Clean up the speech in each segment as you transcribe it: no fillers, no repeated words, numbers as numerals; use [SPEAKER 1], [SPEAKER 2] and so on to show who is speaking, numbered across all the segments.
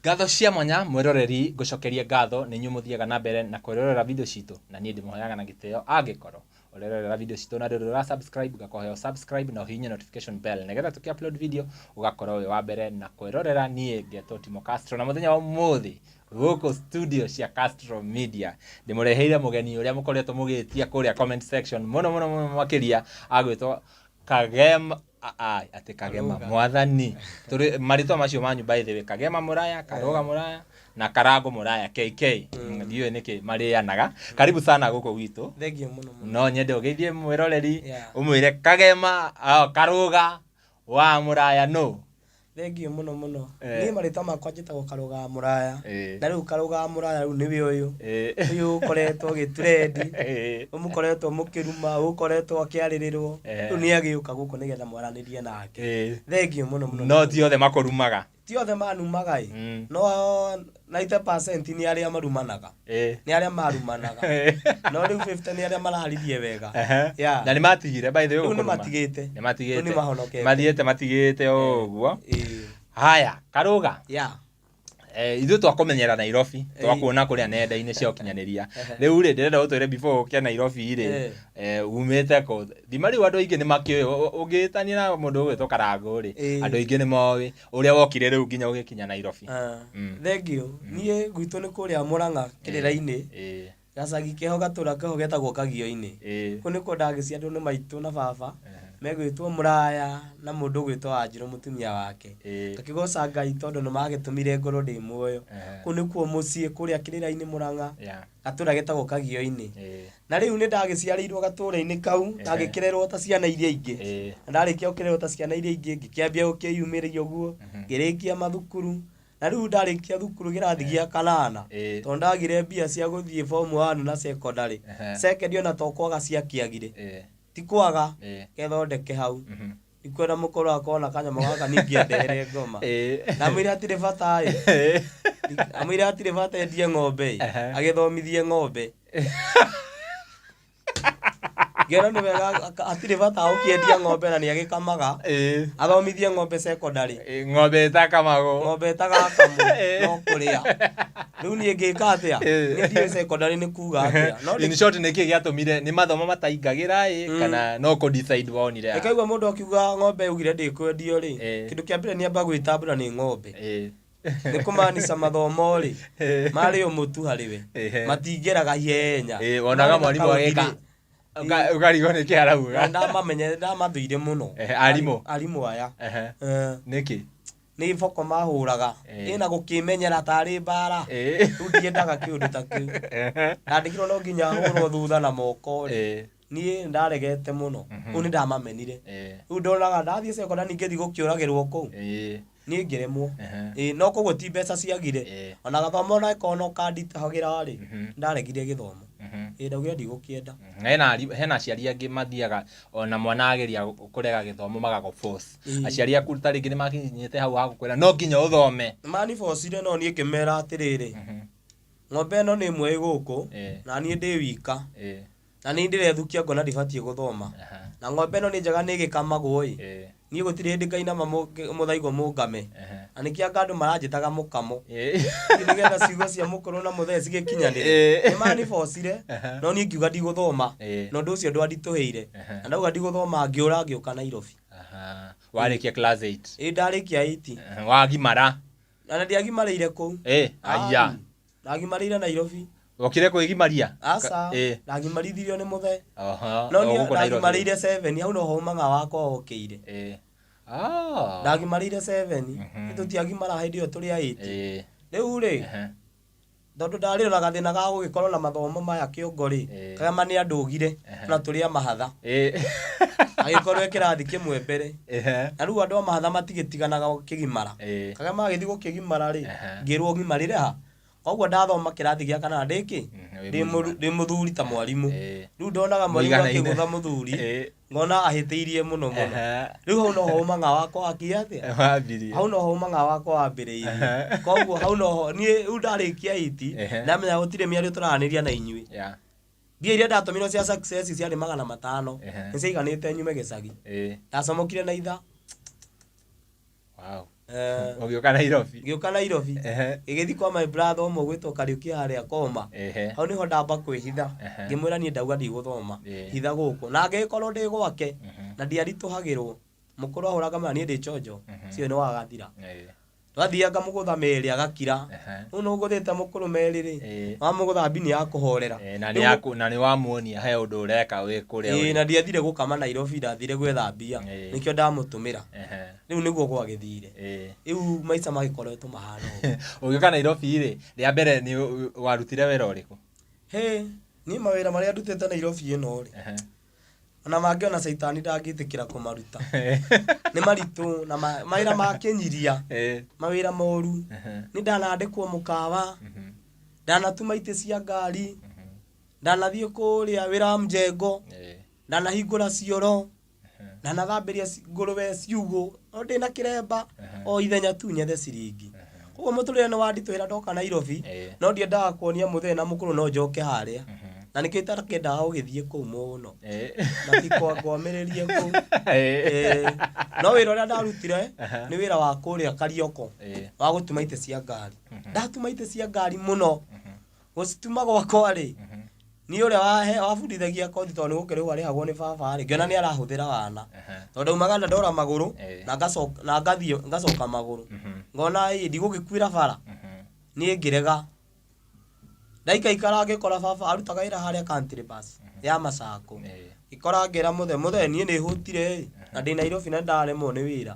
[SPEAKER 1] Ngatho cia mwanya mwĩroreri, ngũcokerie ngatho nĩ inyuĩ mũthiaga na mbere na kwĩrorera video citũ, na niĩ ndĩmũhoyaga na gĩtĩo angĩkorwo ũrerorera video citũ na ndũrĩ ũra subscribe, ngakũhoya ũ subscribe na ũhihinye notification bell nĩgetha tũkĩ upload video ũgakorwo wĩ wa mbere na kwĩrorera. Niĩ ngetwo Timo Castro, na mũthenya wa ũmũthĩ gũkũ studio cia Castro Media ndĩmũreheire mũgeni ũrĩa mũkoretwo mũgĩtia kũrĩa comment section mũno mũno mũno makĩria, agwĩtwo Kagema atĩ Kagema.
[SPEAKER 2] Karũga.
[SPEAKER 1] Mwathani, tũrĩ marĩtwa macio manyu, by the way, Kagema Mũraya, Karũga Mũraya na Karango Mũraya KK, ndiũĩ nĩkĩ marĩanaga. Karibu sana gũkũ gwitũ.
[SPEAKER 2] Thengiũ mũno mũno.
[SPEAKER 1] No nyende ũgeithie mwĩroreri,
[SPEAKER 2] Yeah.
[SPEAKER 1] ũmwĩre Kagema, Karũga wa Mũraya nũ.
[SPEAKER 2] Thengiũ mũno mũno.
[SPEAKER 1] Eh.
[SPEAKER 2] Niĩ marĩtwa makwa njĩtagwo Karũga wa Mũraya.
[SPEAKER 1] Eh.
[SPEAKER 2] Na rĩu Karũga wa Mũraya rĩu nĩwe ũyũ.
[SPEAKER 1] Eh.
[SPEAKER 2] Ũyũ ũkoretwo ũgĩtrendi.
[SPEAKER 1] Eh.
[SPEAKER 2] Ũmũkoretwo mũkĩruma, ũkoretwo akĩarĩrĩrwo.
[SPEAKER 1] Eh.
[SPEAKER 2] Rĩu nĩ agĩũka gũkũ nĩgetha mwaranĩrie nake.
[SPEAKER 1] Eh.
[SPEAKER 2] Thengiũ mũno mũno.
[SPEAKER 1] No ti othe makũrumaga.
[SPEAKER 2] Ti othe manumaga ĩ. No 90% nĩ arĩa marumanaga.
[SPEAKER 1] Eh.
[SPEAKER 2] Nĩ arĩa marumanaga. No rĩu 50 nĩ arĩa mararirie wega.
[SPEAKER 1] Ehe.
[SPEAKER 2] Yeah.
[SPEAKER 1] Na nĩ matigire, by the way,
[SPEAKER 2] Rĩu nĩ
[SPEAKER 1] gũkũruma.
[SPEAKER 2] matigĩte.
[SPEAKER 1] Nĩ matigĩte.
[SPEAKER 2] Rĩu nĩ mahonokete.
[SPEAKER 1] Mathiĩte matigĩte ũguo.
[SPEAKER 2] Ĩĩ.
[SPEAKER 1] Haya, Karũga.
[SPEAKER 2] Yeah.
[SPEAKER 1] Eh, ithuĩ twakũmenyera Nairobi, twakuona kũrĩa nenda-inĩ cia ũkinyanĩria. Rĩu rĩ, ndĩrenda ũtwĩre before ũke Nairobi rĩ,
[SPEAKER 2] Eh.
[SPEAKER 1] eh, umĩte kũ? Thima rĩu andũ aingĩ nĩ makĩũĩ, ũngĩtania na mũndũ ũgwĩtwo Karangũ rĩ,
[SPEAKER 2] Eh.
[SPEAKER 1] andũ aingĩ nĩ moĩ ũrĩa wokire rĩu nginya ũgĩkinya Nairobi.
[SPEAKER 2] Ah,
[SPEAKER 1] Mm.
[SPEAKER 2] Thengiũ. Niĩ gwitũ nĩ kũrĩa Mũrang'a kĩrĩra-inĩ.
[SPEAKER 1] Eh,
[SPEAKER 2] Gacagi keho gatũra keho getagwo Kagio-inĩ.
[SPEAKER 1] Eh.
[SPEAKER 2] Kũu nĩkuo ndagĩciarirwo nĩ maitũ na baba. Megwĩtwo Mũraya na mũndũ ũgwĩtwo Wanjirũ mũtumia wake.
[SPEAKER 1] Eh.
[SPEAKER 2] Ngakĩgoca Ngai tondũ nĩ magĩtũmire ngorwo ndĩ muoyo.
[SPEAKER 1] Ehe.
[SPEAKER 2] Kũu nĩkuo mũciĩ kũrĩa kĩrĩra-inĩ Mũrang'a.
[SPEAKER 1] Yeah.
[SPEAKER 2] Gatũra getagwo Kagio-inĩ.
[SPEAKER 1] Eh.
[SPEAKER 2] Na rĩu nĩ ndagĩciarĩirwo gatũra-inĩ kau, ndagĩkĩrerwo ta ciana iria ingĩ.
[SPEAKER 1] Eh.
[SPEAKER 2] Na ndarĩkia gũkĩrerwo ta ciana iria ingĩ, ngĩkĩambia gũkĩyumĩria ũguo, ngĩrĩkia mathukuru. Na rĩu ndarĩkia thukuru kĩrathi gĩa kanana,
[SPEAKER 1] Ĩĩ.
[SPEAKER 2] tondũ ndagire mbia cia gũthiĩ form one na secondary.
[SPEAKER 1] Ehe.
[SPEAKER 2] Second ona to kwaga ciakĩagire.
[SPEAKER 1] Ĩĩ.
[SPEAKER 2] Ti kwaga,
[SPEAKER 1] Ĩĩ.
[SPEAKER 2] kethondeke hau.
[SPEAKER 1] Mhm.
[SPEAKER 2] Ndikwenda mũkũrũ akona kanyamũ gaka ningĩ andehere ngoma.
[SPEAKER 1] Ĩĩ.
[SPEAKER 2] Ndamwĩra hatirĩ bata ĩ.
[SPEAKER 1] Ĩĩ.
[SPEAKER 2] Ndamwĩra hatirĩ bata endie ng'ombe ĩ.
[SPEAKER 1] Ehe.
[SPEAKER 2] Agĩthomithie ng'ombe. Ngĩona nĩ wega hatirĩ bata ũkĩendia ng'ombe na nĩ agĩkamaga.
[SPEAKER 1] Ĩĩ.
[SPEAKER 2] Athomithie ng'ombe secondary.
[SPEAKER 1] Ĩĩ, ng'ombe ĩtakamagwo.
[SPEAKER 2] Ng'ombe ĩtagakamwo
[SPEAKER 1] Ĩĩ.
[SPEAKER 2] no kũrĩa. Rĩu niĩ ngĩka atĩa?
[SPEAKER 1] Ĩĩ.
[SPEAKER 2] Niĩ ndiũĩ secondary nĩ kuga atĩa. No
[SPEAKER 1] In short, nĩkĩ gĩatũmire, nĩ mathomo mataingagĩra ĩ, kana no kũ decide wonire?
[SPEAKER 2] Ndĩkaigua mũndũ akiuga ng'ombe yaugire ndĩkwendio rĩ,
[SPEAKER 1] Ĩĩ.
[SPEAKER 2] kĩndũ kĩa mbere nĩ amba gwĩtambũra nĩ ng'ombe.
[SPEAKER 1] Ĩĩ.
[SPEAKER 2] Nĩ kũmaanica mathomo rĩ,
[SPEAKER 1] Ĩĩ.
[SPEAKER 2] marĩ o mũtu harĩ we.
[SPEAKER 1] Ĩhĩ.
[SPEAKER 2] Matingĩraga ihenya.
[SPEAKER 1] Ĩĩ, wonaga
[SPEAKER 2] Marĩ na
[SPEAKER 1] mwarimũ
[SPEAKER 2] kaũndĩ
[SPEAKER 1] agĩka
[SPEAKER 2] rĩ.
[SPEAKER 1] Ũkarigwo nĩkĩ arauga.
[SPEAKER 2] Na ndamamenyete, ndamathũire mũno.
[SPEAKER 1] Ehe, arimũ?
[SPEAKER 2] Arimũ aya.
[SPEAKER 1] Ehe.
[SPEAKER 2] Eh.
[SPEAKER 1] Nĩkĩ?
[SPEAKER 2] Nĩ iboko mahũraga.
[SPEAKER 1] Ĩĩ.
[SPEAKER 2] Ĩna gũkĩmenyera tarĩ mbara.
[SPEAKER 1] Ĩĩ.
[SPEAKER 2] Rĩu ndiendaga kĩũndũ ta kĩu.
[SPEAKER 1] Ehe.
[SPEAKER 2] Ndandĩkirwo no nginya hũrwo thutha na moko rĩ.
[SPEAKER 1] Ĩĩ.
[SPEAKER 2] Niĩ ndaregete mũno.
[SPEAKER 1] Mhm.
[SPEAKER 2] Rĩu nĩ ndamamenire.
[SPEAKER 1] Ĩĩ.
[SPEAKER 2] Rĩu ndonaga ndathiĩ cekondarĩ ngĩthiĩ gũkĩũragĩrwo kũu.
[SPEAKER 1] Ĩĩ.
[SPEAKER 2] Niĩ ngĩremwo.
[SPEAKER 1] Ehe.
[SPEAKER 2] Ĩĩ, no koguo ti mbeca ciagire.
[SPEAKER 1] Ĩĩ.
[SPEAKER 2] Ona gathomo ona ĩkorwo no kanditahagĩra rĩ,
[SPEAKER 1] Mhm.
[SPEAKER 2] ndaregire gĩthomo.
[SPEAKER 1] Mhm.
[SPEAKER 2] Ĩĩ, ndaugire ndigũkĩenda.
[SPEAKER 1] Hena aciari angĩ mathiaga ona mwana ageria kũrega gĩthomo magagũ force.
[SPEAKER 2] Ĩĩ.
[SPEAKER 1] Aciari aku ta rĩngĩ nĩ makinyĩte hau ha gũkwĩra no nginya ũthome.
[SPEAKER 2] Manibocire no niĩ ngĩmera atĩrĩrĩ,
[SPEAKER 1] Mhm.
[SPEAKER 2] ng'ombe ĩno nĩ ĩmwe ĩ gũkũ,
[SPEAKER 1] Ĩĩ.
[SPEAKER 2] na niĩ ndĩ wika.
[SPEAKER 1] Ĩĩ.
[SPEAKER 2] Na nĩ ndĩrethukia ngona ndibatiĩ gũthoma.
[SPEAKER 1] Aha.
[SPEAKER 2] Na ng'ombe ĩno nĩ njega nĩ ĩgĩkamagwo ĩ.
[SPEAKER 1] Ĩĩ.
[SPEAKER 2] Niĩ gũtirĩ hĩndĩ ngainama mũthaigo mũngame.
[SPEAKER 1] Ehe.
[SPEAKER 2] Na nĩkĩo anga andũ maranjĩtaga mũkamo.
[SPEAKER 1] Ĩĩ.
[SPEAKER 2] Nĩgetha ciugo cia mũkũrũ na mũthee cigĩkinyanĩre.
[SPEAKER 1] Ĩĩ.
[SPEAKER 2] Nĩ manibocire,
[SPEAKER 1] Ehe.
[SPEAKER 2] no niĩ ngiuga ndigũthoma.
[SPEAKER 1] Ĩĩ.
[SPEAKER 2] Na ũndũ ũcio ndwanditũhĩire.
[SPEAKER 1] Ehe.
[SPEAKER 2] Na ndauga ndigũthoma ngĩũra ngĩũka Nairobi.
[SPEAKER 1] Aha. Warĩkia class 8.
[SPEAKER 2] Ĩĩ ndarĩkia 8.
[SPEAKER 1] Ehe, wagimara.
[SPEAKER 2] Na ndiagimarĩire kũu.
[SPEAKER 1] Ĩĩ, aya.
[SPEAKER 2] Ai, Ndagimarĩire Nairobi.
[SPEAKER 1] Wokire kwĩgimaria?
[SPEAKER 2] Aca.
[SPEAKER 1] Ĩĩ.
[SPEAKER 2] Ndagimarithirio nĩ mũthee.
[SPEAKER 1] Oho.
[SPEAKER 2] No
[SPEAKER 1] O
[SPEAKER 2] niĩ
[SPEAKER 1] gũkũ Nairobi.
[SPEAKER 2] ndagimarĩire 7 hau noho ũmang'a wakwa wokĩire.
[SPEAKER 1] Ĩĩ. Ah.
[SPEAKER 2] Ndagimarĩire 7.
[SPEAKER 1] Mhm.
[SPEAKER 2] Nĩ tũtiagimara hĩndĩ ĩyo tũrĩ a 8.
[SPEAKER 1] Ĩĩ.
[SPEAKER 2] Rĩu rĩ,
[SPEAKER 1] Ehe.
[SPEAKER 2] tondũ ndarĩ na gathĩna ga gũgĩkorwo na mathomo maya kĩongo rĩ,
[SPEAKER 1] Ĩĩ.
[SPEAKER 2] kagema nĩ andũgire
[SPEAKER 1] Ehe.
[SPEAKER 2] na tũrĩ a mahatha.
[SPEAKER 1] Ĩĩ.
[SPEAKER 2] Agĩkorwo e kĩrathi kĩmwe mbere.
[SPEAKER 1] Ehe.
[SPEAKER 2] Na rĩu andũ a mahatha matigĩtiganaga gũkĩgimara.
[SPEAKER 1] Ĩĩ.
[SPEAKER 2] Kagema agĩthiĩ gũkĩgimara rĩ,
[SPEAKER 1] Ehe.
[SPEAKER 2] ngĩrwo ng'imarĩre ha? Koguo ndathoma kĩrathi gĩa kanana ndĩ kĩ?
[SPEAKER 1] Mhm, wĩ
[SPEAKER 2] Ndĩ
[SPEAKER 1] mũgima.
[SPEAKER 2] ndĩ mũthuri ta mwarimũ.
[SPEAKER 1] Ĩĩ.
[SPEAKER 2] Rĩu ndonaga mwarimũ
[SPEAKER 1] Mũiganaine.
[SPEAKER 2] akĩgũtha mũthuri,
[SPEAKER 1] Ĩĩ.
[SPEAKER 2] ngona ahĩtĩirie mũno mũno.
[SPEAKER 1] Ehe.
[SPEAKER 2] Rĩu hau noho ũmang'a wakwa wakinya atĩa?
[SPEAKER 1] Wambirie.
[SPEAKER 2] Hau noho ũmang'a wakwa wambĩrĩirie.
[SPEAKER 1] Ehe.
[SPEAKER 2] Koguo hau noho niĩ rĩu ndarĩkia iti,
[SPEAKER 1] Ehe.
[SPEAKER 2] ndamenya gũtirĩ mĩario tũraranĩria na inyuĩ.
[SPEAKER 1] Yeah.
[SPEAKER 2] Mbia iria ndatũmirwo cia success ciarĩ 500.
[SPEAKER 1] Ehe.
[SPEAKER 2] Nĩ ciaiganĩte nyume gĩcagi.
[SPEAKER 1] Ĩĩ.
[SPEAKER 2] Ndacomokire na ithaa.
[SPEAKER 1] Wow.
[SPEAKER 2] Eh,
[SPEAKER 1] Ũgĩũka Nairobi.
[SPEAKER 2] Ngĩũka Nairobi. Ngĩgĩthiĩ kwa my brother ũmwe ũgwĩtwo Kariũki harĩa Koma. Hau nĩho ndamba kwĩhitha. Ngĩmwĩra niĩ ndauga ndigũthoma. Hitha gũkũ. Na ngĩgĩkorwo ndĩ gwake na ndiaritũhagĩrwo. Mũkũrũ ahũra ngamwĩra niĩ ndĩ chonjo. Ũcio nĩ wagathira. Twathiaga ngamũgũtha merĩ agakira. Rĩu nĩ ũgũthĩte mũkũrũ merĩ rĩ, wamũgũtha mbini ya kũhorera.
[SPEAKER 1] Na nĩ aku, na nĩ wamuonia he ũndũ ũreka wĩ kũrĩa
[SPEAKER 2] ũrĩ. Na ndiathire gũkama Nairobi, ndathire gwetha mbia. Nĩkĩo ndamũtũmĩra. Rĩu nĩguo gwagĩthire. Rĩu maica magĩkoretwo mahana ũguo.
[SPEAKER 1] Ũgĩũka Nairobi rĩ, rĩa mbere nĩ warutire wĩra ũrĩkũ?
[SPEAKER 2] Hĩ, niĩ mawĩra marĩa ndutĩte Nairobi ĩno rĩ, ona mangĩ ona caitani ndangĩtĩkĩra kũmaruta. Nĩ maritũ na mawĩra ma kĩnyiria, mawĩra moru. Nĩ ndanandĩkwo mũkawa, ndanatuma itĩ cia ngari, ndanathiĩ kũrĩa wĩra wa mjengo, ndanahingũra cioro, ndanathambĩria ngũrũwe ciugũ, no ndĩna kĩremba, o ithenya tu nyethe ciringi. Koguo mũtũrĩre nĩ wanditũhĩra ndoka Nairobi, no ndiendaga kuonia mũthee na mũkũrũ no njoke harĩa. Na nĩkĩo itakĩendaga gũgĩthiĩ kũu mũno. Matikwangwamĩrĩrie kũu. No wĩra ũrĩa ndarutire nĩ wĩra wa kũrĩa Karioko, wa gũtuma itĩ cia ngari. Ndatuma itĩ cia ngari mũno. Gũcituma gwakwa rĩ, niĩ ũrĩa wabundithagia kothi tondũ nĩ gũkĩrĩhwo arĩhagwo nĩ baba rĩ, ngĩona nĩ arahũthĩra wana. Tondũ ndaumaga Dandora magũrũ, na ngacoka na ngathiĩ ngacoka magũrũ. Ngona ĩ ndigũgĩkuĩra bara, niĩ ngĩrega. Ndaikaikara ngĩkora baba arutaga wĩra harĩa Country Bus ya Masaku. Ngĩkora ngĩra mũthee, mũthee niĩ nĩ hũtire ĩ, na ndĩ Nairobi na nĩndaremwo nĩ wĩra.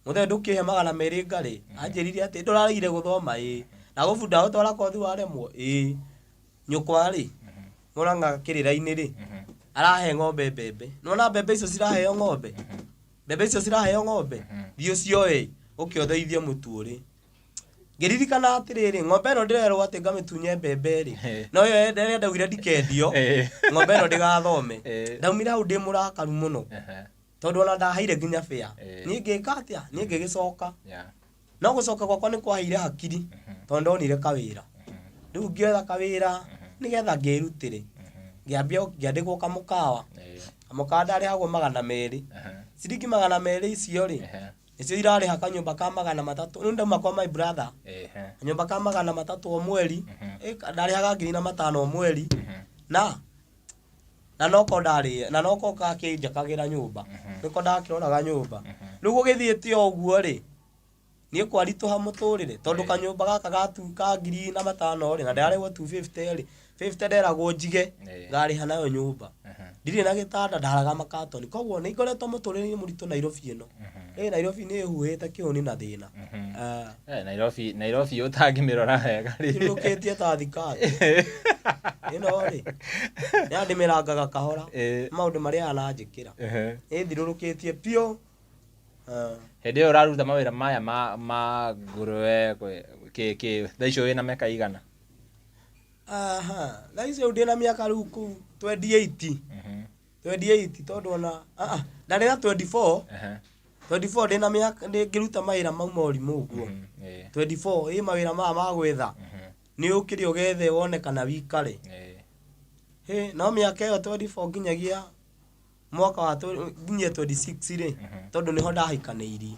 [SPEAKER 2] Mũthee ndũkĩhe 200 ngarĩ. Anjĩrire atĩ ndũraregire gũthoma ĩ, na gũbunda gũtwara kothi waremwo ĩ. Nyũkwa rĩ, Mũrang'a kĩrĩra-inĩ rĩ, arahe ng'ombe mbembe. Nĩwona mbembe icio ciraheo ng'ombe? Mbembe icio ciraheo ng'ombe? Thiĩ ũcioe ũke ũthĩithie mũtu ũrĩ. Ngĩririkana atĩrĩrĩ, ng'ombe ĩno ndĩrerwo atĩ ngamĩtunye mbembe rĩ, no ĩyo ĩrĩa ndaugire ndikendio, ng'ombe ĩno ndĩgathome. Ndaumire hau ndĩ mũrakaru mũno, tondũ ona ndaheire nginya bĩa. Niĩ ngĩka atĩa? Niĩ ngĩgĩcoka. No gũcoka gwakwa nĩ kwaheire hakiri, tondũ ndonire kawĩra. Rĩu ngĩetha kawĩra nĩgetha ngĩrutĩre. Ngĩambia ngĩandĩkwo kamũkawa. Kamũkawa ndarĩhagwo 200. Ciringi 200 icio rĩ, nĩcio irarĩha kanyũmba ka 300. Rĩu ndauma kwa my brother, kanyũmba ka 300 o mweri, ndarĩhaga 4,500 o mweri, na noko ndarĩ na noko gakĩnjakagĩra nyũmba, nĩko ndakĩroraga nyũmba. Rĩu gũgĩthiĩte o ũguo rĩ, niĩ kwaritũha mũtũrĩre, tondũ kanyũmba gaka ga tu ka 4,500 rĩ, na ndĩrarĩhwo 250 rĩ, 50 nderagwo njige, ngarĩha nayo nyũmba. Ndirĩ na gĩtanda ndaraga makatoni. Koguo nĩ ngoretwo mũtũrĩre-inĩ mũritũ Nairobi ĩno. Ĩ Nairobi nĩ ĩhuhĩte kĩhũni na thĩna.
[SPEAKER 1] Eh, Nairobi Nairobi ũtangĩmĩrora wega rĩ.
[SPEAKER 2] Thiũrũrũkĩtie ta thikati. Ĩno rĩ, nĩ ndĩmĩrangaga kahora. Maũndũ marĩa ananjĩkĩra. Ĩthirũrũkĩtie biũ.
[SPEAKER 1] Hĩndĩ ĩyo ũraruta mawĩra maya ma ngũrũwe kĩ kĩ thaa icio wĩna mĩaka igana?
[SPEAKER 2] Aha, thaa icio rĩu ndĩna mĩaka rĩu kũu 28. 28 tondũ ona ah, ah, ndarĩ na 24. 24 ndĩna mĩaka ngĩruta mawĩra mau ma ũrimũ ũguo. 24 ĩ mawĩra maya ma gwetha. Nĩ ũkĩrĩ ũgethe wone kana wikare. Hĩ, no mĩaka ĩyo 24 nginyagia mwaka wa nginyie 26 rĩ, tondũ nĩho ndahikanĩirie.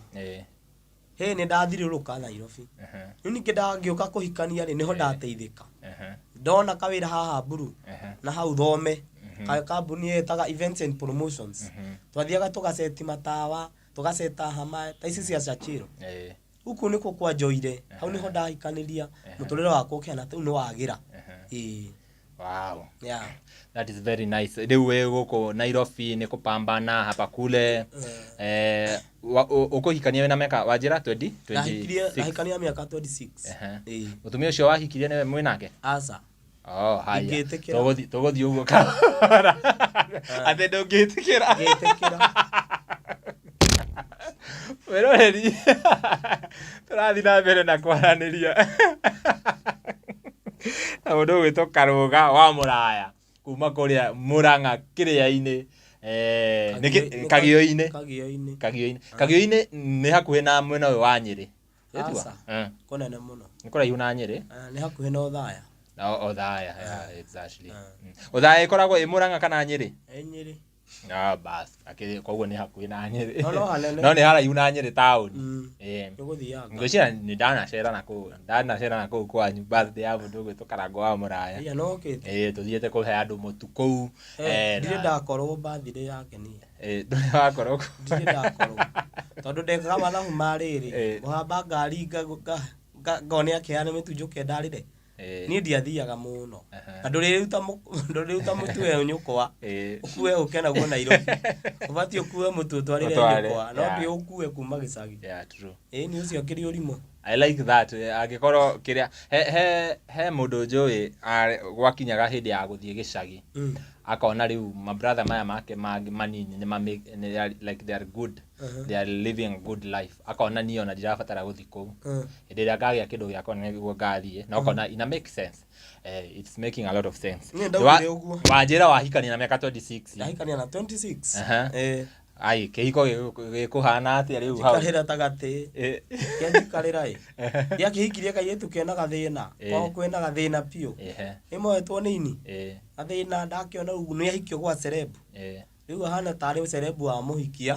[SPEAKER 2] Hĩ, nĩ ndathirũrũka Nairobi. Rĩu ningĩ ndangĩũka kũhikania rĩ, nĩho ndateithĩka. Ndona kawĩra haha Mburu, na hau Thome, kambuni ĩtaga Events and Promotions. Twathiaga tũgaceti matawa, tũgaceta hama, ta ici cia Churchill. Rĩu kũu nĩkuo kwanjoire, hau nĩho ndahikanĩria, mũtũrĩre wakwa ũkĩhana rĩu nĩ wagĩra. Ĩĩ.
[SPEAKER 1] Wow.
[SPEAKER 2] Yeah.
[SPEAKER 1] That is very nice. Rĩu wĩ gũkũ Nairobi nĩ kũpambana hapa kule. Eh, ũkũhikania wĩna mĩaka wanjĩra 20?
[SPEAKER 2] Ndahikirie 26. ndahikania mĩaka 26.
[SPEAKER 1] Ĩĩ. Mũtumia ũcio wahikirie nĩwe mwĩ nake?
[SPEAKER 2] Aca.
[SPEAKER 1] Oh, haya. Ndingĩtĩkĩra. Tũgũthiĩ ũguo kahora. Atĩ ndũngĩtĩkĩra.
[SPEAKER 2] Ngĩtĩkĩra.
[SPEAKER 1] Wĩroreri tũrathiĩ na mbere na kwaranĩria na mũndũ ũgwĩtwo Karũga wa Mũraya kuma kũrĩa Mũrang'a kĩrĩa-inĩ eh, Kagio-inĩ.
[SPEAKER 2] Kagio-inĩ.
[SPEAKER 1] Kagio-inĩ. Kagio-inĩ nĩ hakuhĩ na mwena ũyũ wa Nyĩrĩ.
[SPEAKER 2] Ĩtua? Aca. Kũnene mũno.
[SPEAKER 1] Nĩ kũraihu na Nyĩrĩ.
[SPEAKER 2] Nĩ hakuhĩ na Othaya.
[SPEAKER 1] Na Othaya, yeah, exactly. Othaya ĩkoragwo ĩ Mũrang'a kana Nyĩrĩ?
[SPEAKER 2] Ĩ Nyĩrĩ.
[SPEAKER 1] Ah, bas akĩrĩ koguo nĩ hakuhĩ na Nyĩrĩ.
[SPEAKER 2] No, no hanene.
[SPEAKER 1] No nĩ haraihu na Nyĩrĩ taũni.
[SPEAKER 2] Ĩĩ. Nĩũgũthianga.
[SPEAKER 1] Ngwĩciria nĩ ndanacera na kũu, ndanacera na kũu kwanyu birthday ya mũndũ ũgwĩtwo Karangũ wa Mũraya.
[SPEAKER 2] Ĩya no ũkĩte.
[SPEAKER 1] Ĩĩ tũthiĩte kũhe andũ mũtu kũu.
[SPEAKER 2] Ndirĩ ndakorwo birthday yake niĩ.
[SPEAKER 1] Ĩĩ ndũrĩ wakorwo kũu.
[SPEAKER 2] Ndirĩ ndakorwo. Tondũ ndekaga mathabu ma rĩrĩ, ngũhamba ngari ngone akĩheana mĩtu njũke ndarĩre. Niĩ ndiathiaga mũno. Na ndũrĩruta ndũrĩruta mũtu we nyũkwa. Ũkue ũke naguo Nairobi. Ũbatiĩ ũkue mũtu ũtwarĩre nyũkwa, no ti ũkue kuma gĩcagi.
[SPEAKER 1] Yeah, true.
[SPEAKER 2] Ĩĩ ũcio akĩrĩ ũrimũ.
[SPEAKER 1] I like that. Angĩkorwo kĩrĩa he he he mũndũ njũĩ gwakinyaga hĩndĩ ya gũthiĩ gĩcagi. Akona rĩu ma brother maya make mangĩ manini nĩ ma like they are good. They are living a good life. Akona niĩ ona ndirabatara gũthiĩ kũu. Hĩndĩ ĩrĩa ngagĩa kĩndũ gĩakwa nĩguo ngathiĩ. Na ũkona ina make sense. It's making a lot of sense.
[SPEAKER 2] Niĩ ndaugire ũguo.
[SPEAKER 1] Wanjĩra wahikania na mĩaka 26.
[SPEAKER 2] Ndahikania na 26.
[SPEAKER 1] Ĩĩ. Ai, kĩhiko gĩkũhana atĩa rĩu hau?
[SPEAKER 2] Njikarĩra ta gatĩ. Kĩanjikarĩra ĩ. Ndiakĩhikirie kairĩtu kena gathĩna. Kwao kwĩna gathĩna biũ. Ĩ moetwo nĩ ini. Gathĩna ndakĩona rĩu nĩ ahikio gwa celeb. Rĩu ahana tarĩ celeb wa mũhikia.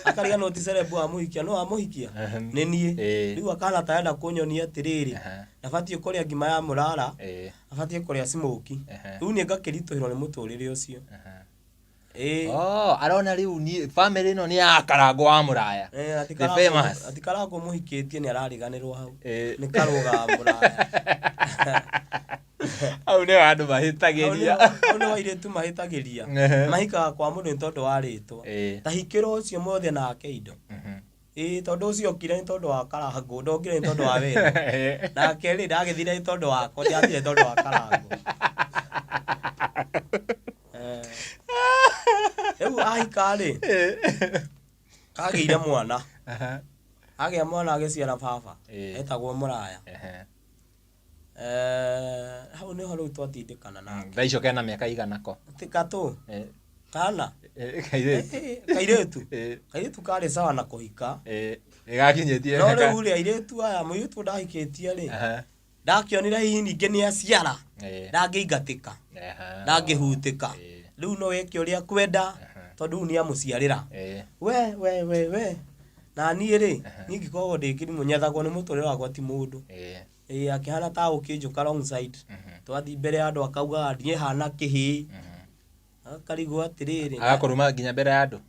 [SPEAKER 2] Akariganĩrwo ti celeb wa mũhikia, no wamũhikia nĩ niĩ. Rĩu akahana ta arenda kũnyonia atĩrĩrĩ, ndabatiĩ kũrĩa ngima ya mũrara, abatiĩ kũrĩa smokie. Rĩu niĩ ngakĩritũhĩrwo nĩ mũtũrĩre ũcio.
[SPEAKER 1] Ĩĩ. Oh, arona rĩu ni family ĩno nĩ ya Karangũ wa Mũraya.
[SPEAKER 2] The famous. Ati Karangũ mũhikĩtie nĩ arariganĩrwo hau. Nĩ Karũga wa Mũraya.
[SPEAKER 1] Hau nĩho andũ mahĩtagĩria.
[SPEAKER 2] Hau nĩho airĩtu mahĩtagĩria. Mahikaga kwa mũndũ nĩ tondũ wa rĩtwa. Ta hikĩra ũcio mothe nake indo. Ĩĩ tondũ ũcio okire nĩ tondũ wa Karangũ, ndokire nĩ tondũ wa wendo. Nake rĩ, ndagĩthire nĩ tondũ wakwa, ndiathire nĩ tondũ wa Karangũ. Rĩu ahika rĩ, agĩire mwana. Agĩa mwana agĩciara baba, etagwo Mũraya. Hau nĩho rĩu twatindĩkana nake.
[SPEAKER 1] Thaa icio kena mĩaka igana ko?
[SPEAKER 2] Gatũ? Kana?
[SPEAKER 1] Kairĩtu.
[SPEAKER 2] Kairĩtu? Kairĩtu karĩ sawa na kũhika.
[SPEAKER 1] Nĩgakinyĩtie.
[SPEAKER 2] No rĩu rĩ, airĩtu aya, mũirĩtu ndahikĩtie rĩ, ndakĩonire hihi ningĩ nĩ aciara, ndangĩingatĩka, ndangĩhutĩka. Rĩu no eke ũrĩa akwenda, tondũ rĩu nĩ amũciarĩra. We we we we, na niĩ rĩ, niĩ ngĩkoragwo ndĩ kĩrimũ, nyethagwo nĩ mũtũrĩre wakwa ti mũndũ. Ĩĩ akĩhana ta agũkĩnjũka wrong side. Twathiĩ mbere ya andũ akaugaga niĩ hana kĩhĩĩ. Akarigwo atĩrĩrĩ.
[SPEAKER 1] Agakũruma nginya mbere ya andũ?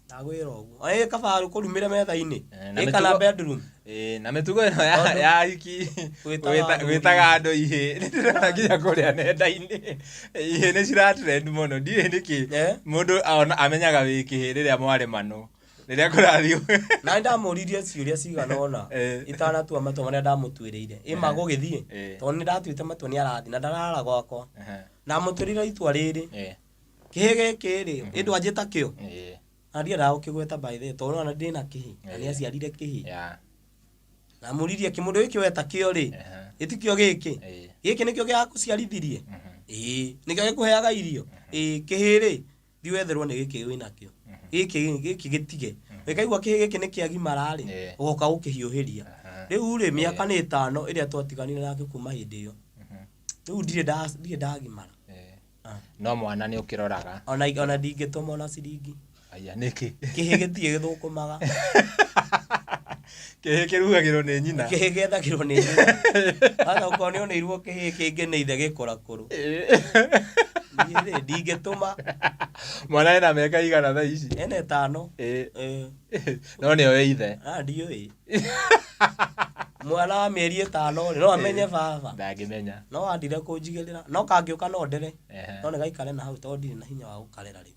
[SPEAKER 2] Ndagwĩra ũguo. Ĩ kaba kũrumĩre metha-inĩ. Ĩ kana bedroom.
[SPEAKER 1] Ĩ na mĩtugo ĩno ya ahiki gwĩtaga andũ ihĩĩ nĩ ndĩrona nginya kũrĩa nenda-inĩ ihĩĩ nĩ cira trend mũno ndiũĩ nĩkĩ mũndũ amenyaga wĩ kĩhĩĩ rĩrĩa mwaremanwo rĩrĩa kũrathiĩ.
[SPEAKER 2] Na nĩ ndamũririe ciũria cigana ũna itanatua matua marĩa ndamũtuĩrĩire. Ĩ ma gũgĩthiĩ? Tondũ nĩ ndatuĩte matua nĩ arathiĩ na ndarara gwakwa. Ndamũtuĩrĩire itua rĩrĩ. Kĩhĩ gĩkĩ rĩ, ĩ ndwanjĩta kĩo? Na ndiendaga gũkĩgweta by the way, tondũ ona ndĩna kĩhĩ, na nĩ aciarire kĩhĩ. Ndamũririe kĩmũndũ gĩkĩ weta kĩo rĩ, gĩtikĩo gĩkĩ? Gĩkĩ nĩkĩo gĩrakũciarithirie? Ĩĩ. Nĩkĩo gĩkũheaga irio? Ĩĩ. Kĩhĩ rĩ, thiĩ wetherwo nĩ gĩkĩ wĩnakĩo. Gĩkĩ gĩkĩ gĩtige. Ũngĩkaigua kĩhĩ gĩkĩ nĩ kĩagimara rĩ, ũgoka gũkĩhiũhĩria. Rĩu rĩ, mĩaka nĩ ĩtano ĩrĩa twatiganire nake kuma hĩndĩ ĩyo. Rĩu ndirĩ ndagimara.
[SPEAKER 1] No mwana nĩ ũkĩroraga.
[SPEAKER 2] Ona ona ndingĩtũma ona ciringi.
[SPEAKER 1] Aya nĩkĩ?
[SPEAKER 2] Kĩhĩ gĩtirĩ gĩthũkũmaga.
[SPEAKER 1] Kĩhĩ kĩrugagĩrwo nĩ nyina.
[SPEAKER 2] Kĩhĩ gĩethagĩrwo nĩ nyina. Kwanza okorwo nĩ oneirwo kĩhĩ kĩngĩ nĩ ithe gĩkũrakũrũ. Niĩ rĩ ndingĩtũma.
[SPEAKER 1] Mwana ena mĩaka igana thaa ici?
[SPEAKER 2] Ena ĩtano.
[SPEAKER 1] No nĩ oĩ ithe.
[SPEAKER 2] Ah ndiũĩ. Mwana wa mĩeri ĩtano rĩ, no amenye baba?
[SPEAKER 1] Ndangĩmenya.
[SPEAKER 2] No andire kũnjigĩrĩra. No kangĩũka no ndere. No nĩ gaikare na hau tondũ ndirĩ na hinya wa gũkarera rĩu.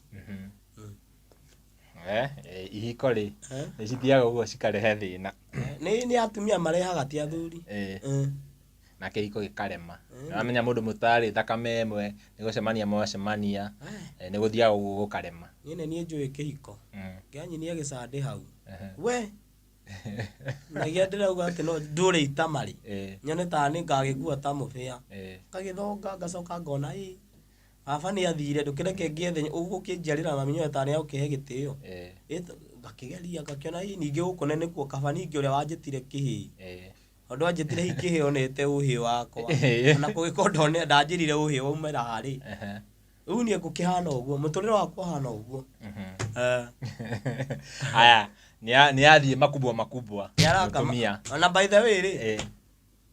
[SPEAKER 1] Ihiko rĩ, nĩ cithiaga ũguo cikarehe thĩna.
[SPEAKER 2] Nĩ atumia marehaga ti athuri.
[SPEAKER 1] Na kĩhiko gĩkarema. Nĩ wamenya mũndũ mũtarĩ thakame ĩmwe, nĩ gũcemania mwacemania, nĩ gũthiaga ũguo gũkarema.
[SPEAKER 2] Niĩ nĩ niĩ njũĩ kĩhiko. Kĩanyinia gĩcandĩ hau. We! Na gĩa ndĩrauga atĩ no ndũre itama rĩ, nyone ta nĩ ngagĩkua ta mũbĩa. Ngagĩthonga ngacoka ngona ĩ, baba nĩ athire ndũkĩreke ngĩethe ũgũkĩnjiarĩra mami nyone ta nĩ egũkĩhe gĩtĩo. Ngakĩgeria ngakĩona ĩ ningĩ gũkũ nĩkuo kaba ningĩ ũrĩa wanjĩtire kĩhĩĩ. Tondũ anjĩtire hihi kĩhĩĩ onete ũhĩĩ wakwa. Ona kũngĩkorwo ndanjĩrire ũhĩĩ waumĩra ha rĩ. Rĩu niĩ ngũkĩhana ũguo, mũtũrĩre wakwa ũhana ũguo. Eh.
[SPEAKER 1] Aya, nĩ athiĩ makubwa makubwa.
[SPEAKER 2] Nĩaraka
[SPEAKER 1] Mũtumia.
[SPEAKER 2] Ona by the way rĩ,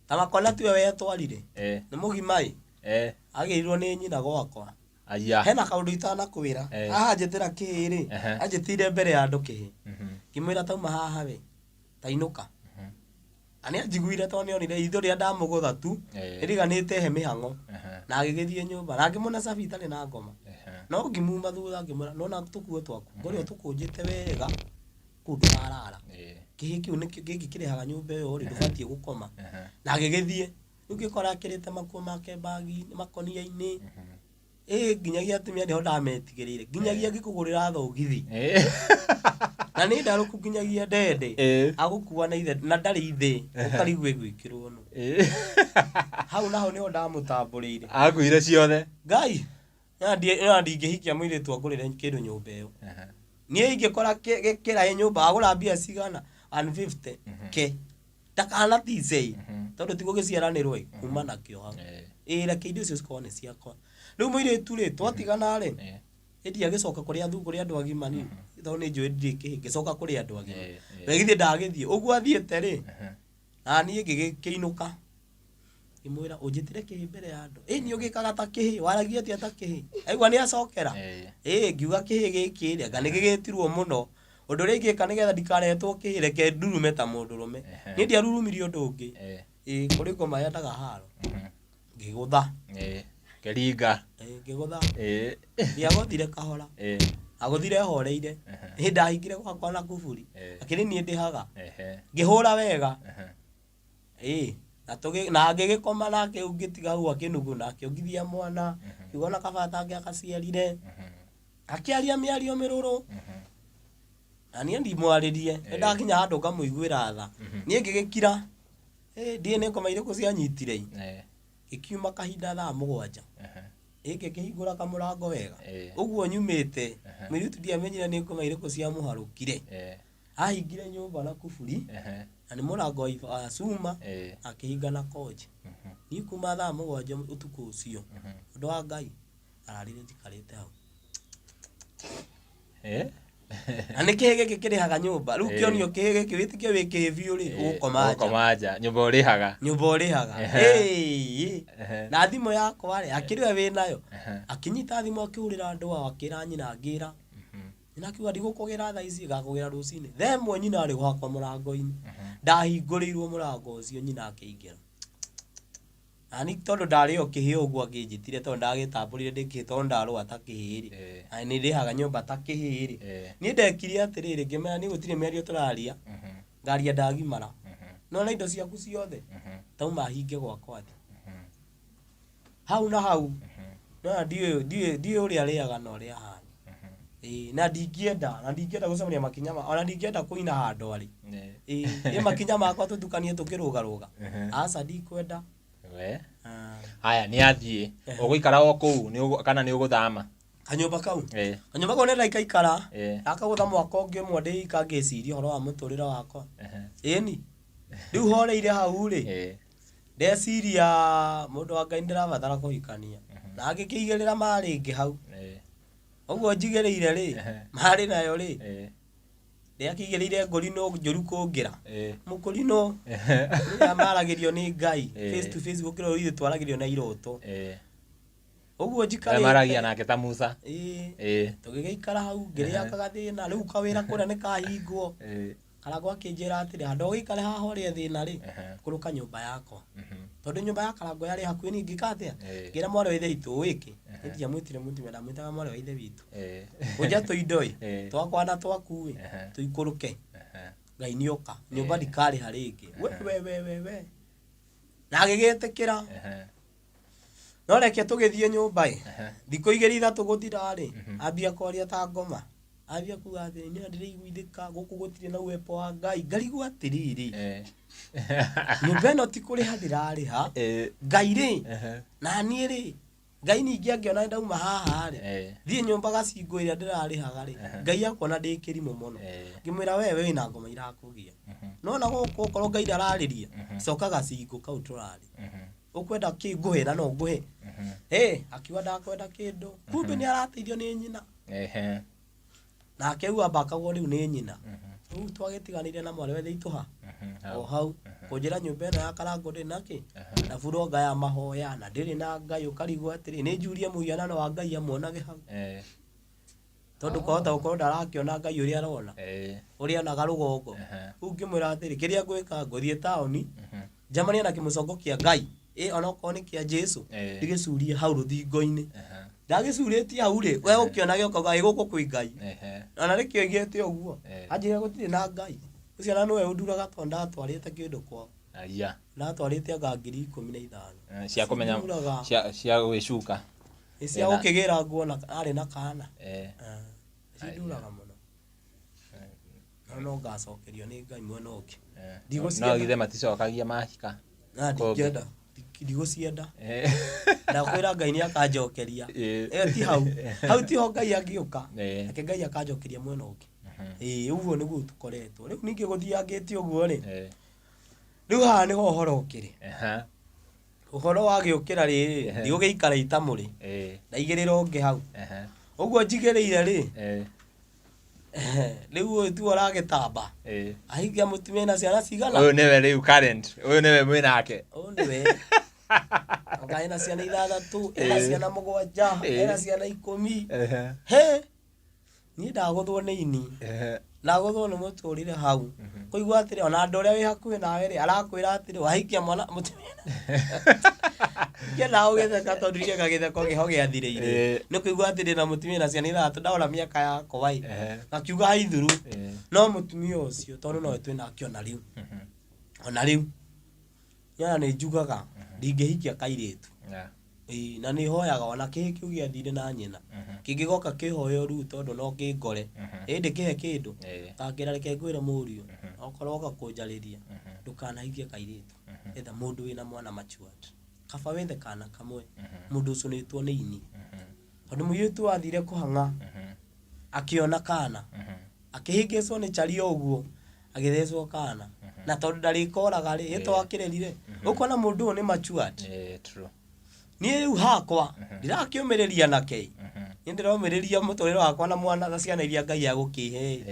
[SPEAKER 2] ta makona tiwe wetwarire. Nĩ mũgima ĩ, agĩrirwo nĩ nyina gwakwa.
[SPEAKER 1] Aya.
[SPEAKER 2] Hena kaũndũ itanakwĩra. Haha njĩtĩra kĩĩ rĩ, anjĩtĩire mbere ya andũ kĩhĩ. Ngĩmwĩra tauma haha we, tainũka. Na nĩ anjiguire tondũ nĩ onire itho rĩrĩa ndamũgũtha tu, nĩriganĩte he mĩhang'o. Na agĩgĩthiĩ nyũmba. Na ngĩmũne cabi itarĩ na ngoma. No ngĩmuma thutha ngĩmwĩra nĩwona tũkuo twaku, ngorire ũtũkũnjĩte wega kũu ndũkarara. Kĩhĩ kĩu nĩkĩo gĩkĩ kĩrĩhaga nyũmba ĩyo rĩ, ndũbatiĩ gũkoma. Na agĩgĩthiĩ. Rĩu ngĩkora ekĩrĩte makuo make bagi-inĩ, makũnia-inĩ. Ĩ nginyagia atumia nĩho ndametigĩrĩire. Nginyagia ngĩkũgũrĩra thogithi. Na nĩ ndarũku nginyagia ndende. Agũkua na ithe na ndarĩ ithĩ ũkarigwo ĩgwĩkĩrwo nũ. Hau naho nĩho ndamũtambũrĩire.
[SPEAKER 1] Akuire ciothe.
[SPEAKER 2] Ngai, na ndingĩhikia mũirĩtu angũrĩre kĩndũ nyũmba ĩyo. Niĩ ingĩkora kĩraĩ nyũmba agũra mbia cigana 150 ke. Ndakana tice tondũ ti gũgĩciaranĩrwo ĩ kuma nakĩo hau. Ĩ reke indo icio cikorwo nĩ ciakwa. Rĩu mũirĩtu rĩ twatigana rĩ ĩndi agĩcoka kũrĩ athu kũrĩ andũ agima niĩ tondũ nĩ njũĩ ndirĩ kĩhĩ ngĩcoka kũrĩ andũ agima. We githĩ ndagĩthiĩ ũguo athiĩte rĩ na niĩ ngĩgĩkĩinũka ngĩmwĩra ũnjĩtire kĩhĩ mbere ya andũ. Ĩ niĩ ũgĩkaga ta kĩhĩ waragia atĩa ta kĩhĩ. Aigua nĩ acokera. Ĩ ngiuga kĩhĩ gĩkĩ rĩ anga nĩ gĩgĩtirwo mũno. Ũndũ ũrĩa ingĩka nĩgetha ndikaretwo kĩhĩ reke ndurume ta mũndũrũme. Niĩ ndiarurumirie ũndũ ũngĩ. Ĩ kũrĩ ngoma yendaga haro. Ngĩgũtha.
[SPEAKER 1] Kĩringa.
[SPEAKER 2] Ngĩgũtha. Ndiagũthire kahora. Agũthire horeire. Ĩ ndahingire gwakwa na kuburi. Akĩrĩ niĩ ndĩhaga. Ngĩhũra wega. Ĩ na tũgĩ na ngĩgĩkoma nake ngĩtiga hau akĩnuguna akĩongithia mwana. Kiuga ona kaba atangĩakaciarire. Akĩaria mĩario mĩrũrũ. Na niĩ ndimwarĩrie. Nĩ ndakinya handũ ngamũiguĩra tha. Niĩ ngĩgĩkira. Ĩ ndiũĩ nĩ ngoma irĩkũ cianyitire ĩ. Ngĩkiuma kahinda thaa 7. Ĩ ngĩkĩhingũra kamũrango wega. Ũguo nyumĩte, mũirĩtu ndiamenyire nĩ ngoma irĩkũ ciamũharũkire. Ahingire nyũmba na kuburi, na nĩ mũrango wa cuma, akĩhinga na konji. Niĩ kuma thaa 7 ũtukũ ũcio, ũndũ wa Ngai, ndararire njikarĩte hau. Na nĩ kĩhĩ gĩkĩ kĩrĩhaga nyũmba. Rĩu kĩonio kĩhĩ gĩkĩ wĩtĩkie wĩ kĩhĩ biũ rĩ, ũgũkoma nja.
[SPEAKER 1] Ũgũkoma nja, nyũmba ũrĩhaga.
[SPEAKER 2] Nyũmba ũrĩhaga. Na thimũ yakwa rĩ, akĩrĩ we wĩnayo. Akĩnyita thimũ akĩhũrĩra andũ ao akĩra nyina ngĩra. Nyina akiuga ndigũkũgĩra thaa ici ngakũgĩra rũcinĩ. Thaa ĩmwe nyina arĩ gwakwa mũrango-inĩ. Ndahingũrĩirwo mũrango ũcio nyina akĩingĩra. Na niĩ tondũ ndarĩ o kĩhĩ ũguo angĩnjĩtire tondũ ndagĩtambũrire ndĩ kĩhĩ tondũ ndarũa ta kĩhĩ rĩ, na nĩ ndĩhaga nyũmba ta kĩhĩ rĩ, niĩ ndekire atĩrĩrĩ, ngĩmera niĩ gũtirĩ mĩario tũraria, ngaria ndagimara, nĩwona indo ciaku ciothe, tauma hinge gwakwa thiĩ. Hau na hau, nĩwona ndiũĩ ndiũĩ ndiũĩ ũrĩa arĩaga na ũrĩa ahana. Ĩĩ na ndingĩenda na ndingĩenda gũcemania makinya ma ona ndingĩenda kũina handũ arĩ. Ĩĩ ĩ makinya makwa tũtukanie tũkĩrũgarũga. Aca ndikwenda.
[SPEAKER 1] We. Haya nĩ athiĩ. Ũgũikara o kũu kana nĩ ũgũthama?
[SPEAKER 2] Kanyũmba kau? Kanyũmba kau nĩ ndaikaikara. Ndakagũtha mwaka ũngĩ ũmwe ndĩika ngĩciria ũhoro wa mũtũrĩre wakwa. Ĩni. Rĩu horeire hau rĩ, ndeciria mũndũ wa Ngai nĩndĩrabatara kũhikania. Na ngĩkĩigĩrĩra ma rĩngĩ hau. Ũguo njigĩrĩire rĩ, marĩ nayo rĩ, ndĩakĩigĩrĩire ngũrinũ njũru kũngĩra. Mũkũrinũ, rĩrĩa maragĩrio nĩ Ngai, face to face gũkĩra ũrĩa ithuĩ twaragĩrio na iroto. Ũguo njikarĩte.
[SPEAKER 1] Maragia nake ta Musa.
[SPEAKER 2] Ĩĩ. Tũgĩgĩikara hau, ngĩrĩa kagathĩna, rĩu kawĩra kũrĩa nĩ kahingwo. Karangũ akĩnjĩra atĩrĩ, handũ ha ũgĩikare haha ũrĩe thĩna rĩ, kũrũka nyũmba yakwa. Tondũ nyũmba ya Karangũ yarĩ hakuhĩ niĩ ngĩka atĩa? Ngĩra mwarĩ wa ithe witũ wĩkĩ? Niĩ ndiamwĩtire mũtumia ndamwĩtaga mwarĩ wa ithe witũ. Kũnja tũindo ĩ, twakwa na twaku ĩ, tũikũrũke. Ngai nĩ oka, nyũmba ndikarĩha rĩngĩ. We we we we we. Na agĩgĩtĩkĩra. No reke tũgĩthiĩ nyũmba ĩ, thikũ igĩrĩ ithatũ gũthira rĩ, ambia kwaria ta ngoma. Ambia kuga atĩrĩ, niĩ ndĩraiguithĩka gũkũ gũtirĩ na uwepo wa Ngai. Ngarigwo atĩrĩrĩ, nyũmba ĩno ti kũrĩha ndĩrarĩha, Ngai rĩ, na niĩ rĩ, Ngai ningĩ angĩona ndauma haha rĩ, thiĩ nyũmba gacingo ĩrĩa ndĩrarĩhaga rĩ, Ngai akuona ndĩ kĩrimũ mũno. Ngĩmwĩra we wĩna ngoma irakũgia. Nona gũkũ okorwo Ngai ndararĩria, coka gacingo kau tũrarĩ. Ũkwenda kĩ ngũhe na no ngũhe. Ĩ, akiuga ndakwenda kĩndũ. Kumbe nĩ arateithio nĩ nyina. Nake rĩu ambakagwo rĩu nĩ nyina. Rĩu twagĩtiganire na mwarĩ wa ithe witũ ha? O hau. Kũnjĩra nyũmba ĩno ya Karangũ ndĩrĩ na kĩ? Na buronga ya mahoya na ndĩrĩ na Ngai ũkarigwo atĩrĩ, nĩ njurie mũhianano wa Ngai amuonage hau? Tondũ kwahota gũkorwo ndarakĩona Ngai ũrĩa arona. Ũrĩa onaga rũgongo. Rĩu ngĩmwĩra atĩrĩ, kĩrĩa ngwĩka ngũthiĩ taũni, njemanie na kĩmũcongo kĩa Ngai, ĩ onokorwo nĩ kĩa Jesu, ndĩgĩcurie hau rũthingo-inĩ. Ndagĩcurĩtie hau rĩ, we ũkĩonage ũkauga ĩ gũkũ kwĩ Ngai. Ona nĩkĩo oigĩte ũguo. Anjĩrire gũtirĩ na Ngai. Ũcio ona nĩwe ũnduraga tondũ ndatwarĩte kĩndũ kwao.
[SPEAKER 1] Aya.
[SPEAKER 2] Ndatwarĩte anga 15,000.
[SPEAKER 1] Cia kũmenya
[SPEAKER 2] Cinduraga.
[SPEAKER 1] cia gwĩcuka.
[SPEAKER 2] Nĩ cia gũkĩgĩra nguo na arĩ na kana. Cinduraga mũno. No no ngacokerio nĩ Ngai mwena ũngĩ. Ndigũcienda.
[SPEAKER 1] No githĩ maticokagia mahika?
[SPEAKER 2] Na ndingĩenda. Ndigũcienda. Ndakwĩra Ngai nĩ akanjokeria. Ĩyo ti hau. Hau tiho Ngai angĩũka. Reke Ngai akanjokeria mwena ũngĩ. Ĩĩ ũguo nĩguo tũkoretwo. Rĩu ningĩ gũthiangĩte ũguo rĩ. Rĩu haha nĩho ũhoro ũkĩrĩ. Ũhoro wagĩũkĩra rĩrĩ, ndigũgĩikara itamũrĩ. Ndaigĩrĩra ũngĩ hau. Ũguo njigĩrĩire rĩ, rĩu ũyũ tiwe ũragĩtamba. Ahikia mũtumia na ciana cigana?
[SPEAKER 1] Ũyũ nĩwe rĩu current. Ũyũ nĩwe mwĩ nake.
[SPEAKER 2] Ũyũ nĩwe. Anga ena ciana ithathatũ, ena ciana mũgwanja, ena ciana ikũmi. He! Niĩ ndagũthwo nĩ ini. Ndagũthwo nĩ mũtũrĩre hau. Kũigua atĩrĩ ona andũ arĩa wĩ hakuhĩ nawe rĩ, arakwĩra atĩrĩ wahikia mwana mũtumia. Ngĩenda gũgĩtheka tondũ ndireka gĩtheko kĩho gĩathirĩire. Nĩ kũigua atĩ ndĩna mũtumia na ciana ithathatũ ndahũra mĩaka yakwa ĩ. Ngakiuga haithuru. No mũtumia ũcio tondũ nowe twĩnake ona rĩu. Ona rĩu. Niĩ ona nĩ njugaga ndingĩhikia kairĩtu. Ĩĩ, na nĩ hoyaga ona kĩhĩ kĩu gĩathire na nyina. Kĩngĩgoka kĩhoe rĩu tondũ no kĩngore. Ĩ ndĩkĩhe kĩndũ. Ngakĩra reke ngwĩre mũriũ, okorwo woka kũnjarĩria, ndũkanahikie kairĩtu. Etha mũndũ wĩna mwana matured. Kaba wethe kana kamwe, mũndũ ũcũnĩtwo nĩ ini. Tondũ mũirĩtu athire kũhang'a, akĩona kana, akĩhĩngĩcwo nĩ caria ũguo, agĩthecwo kana. Na tondũ ndarĩkoraga rĩ, ĩ to akĩrerire. Ũkona mũndũ ũyũ nĩ matured.
[SPEAKER 1] True.
[SPEAKER 2] Niĩ rĩu hakwa, ndirakĩũmĩrĩria nake. Niĩ ndĩromĩrĩria mũtũrĩre wakwa na mwana na ciana iria Ngai agũkĩhe.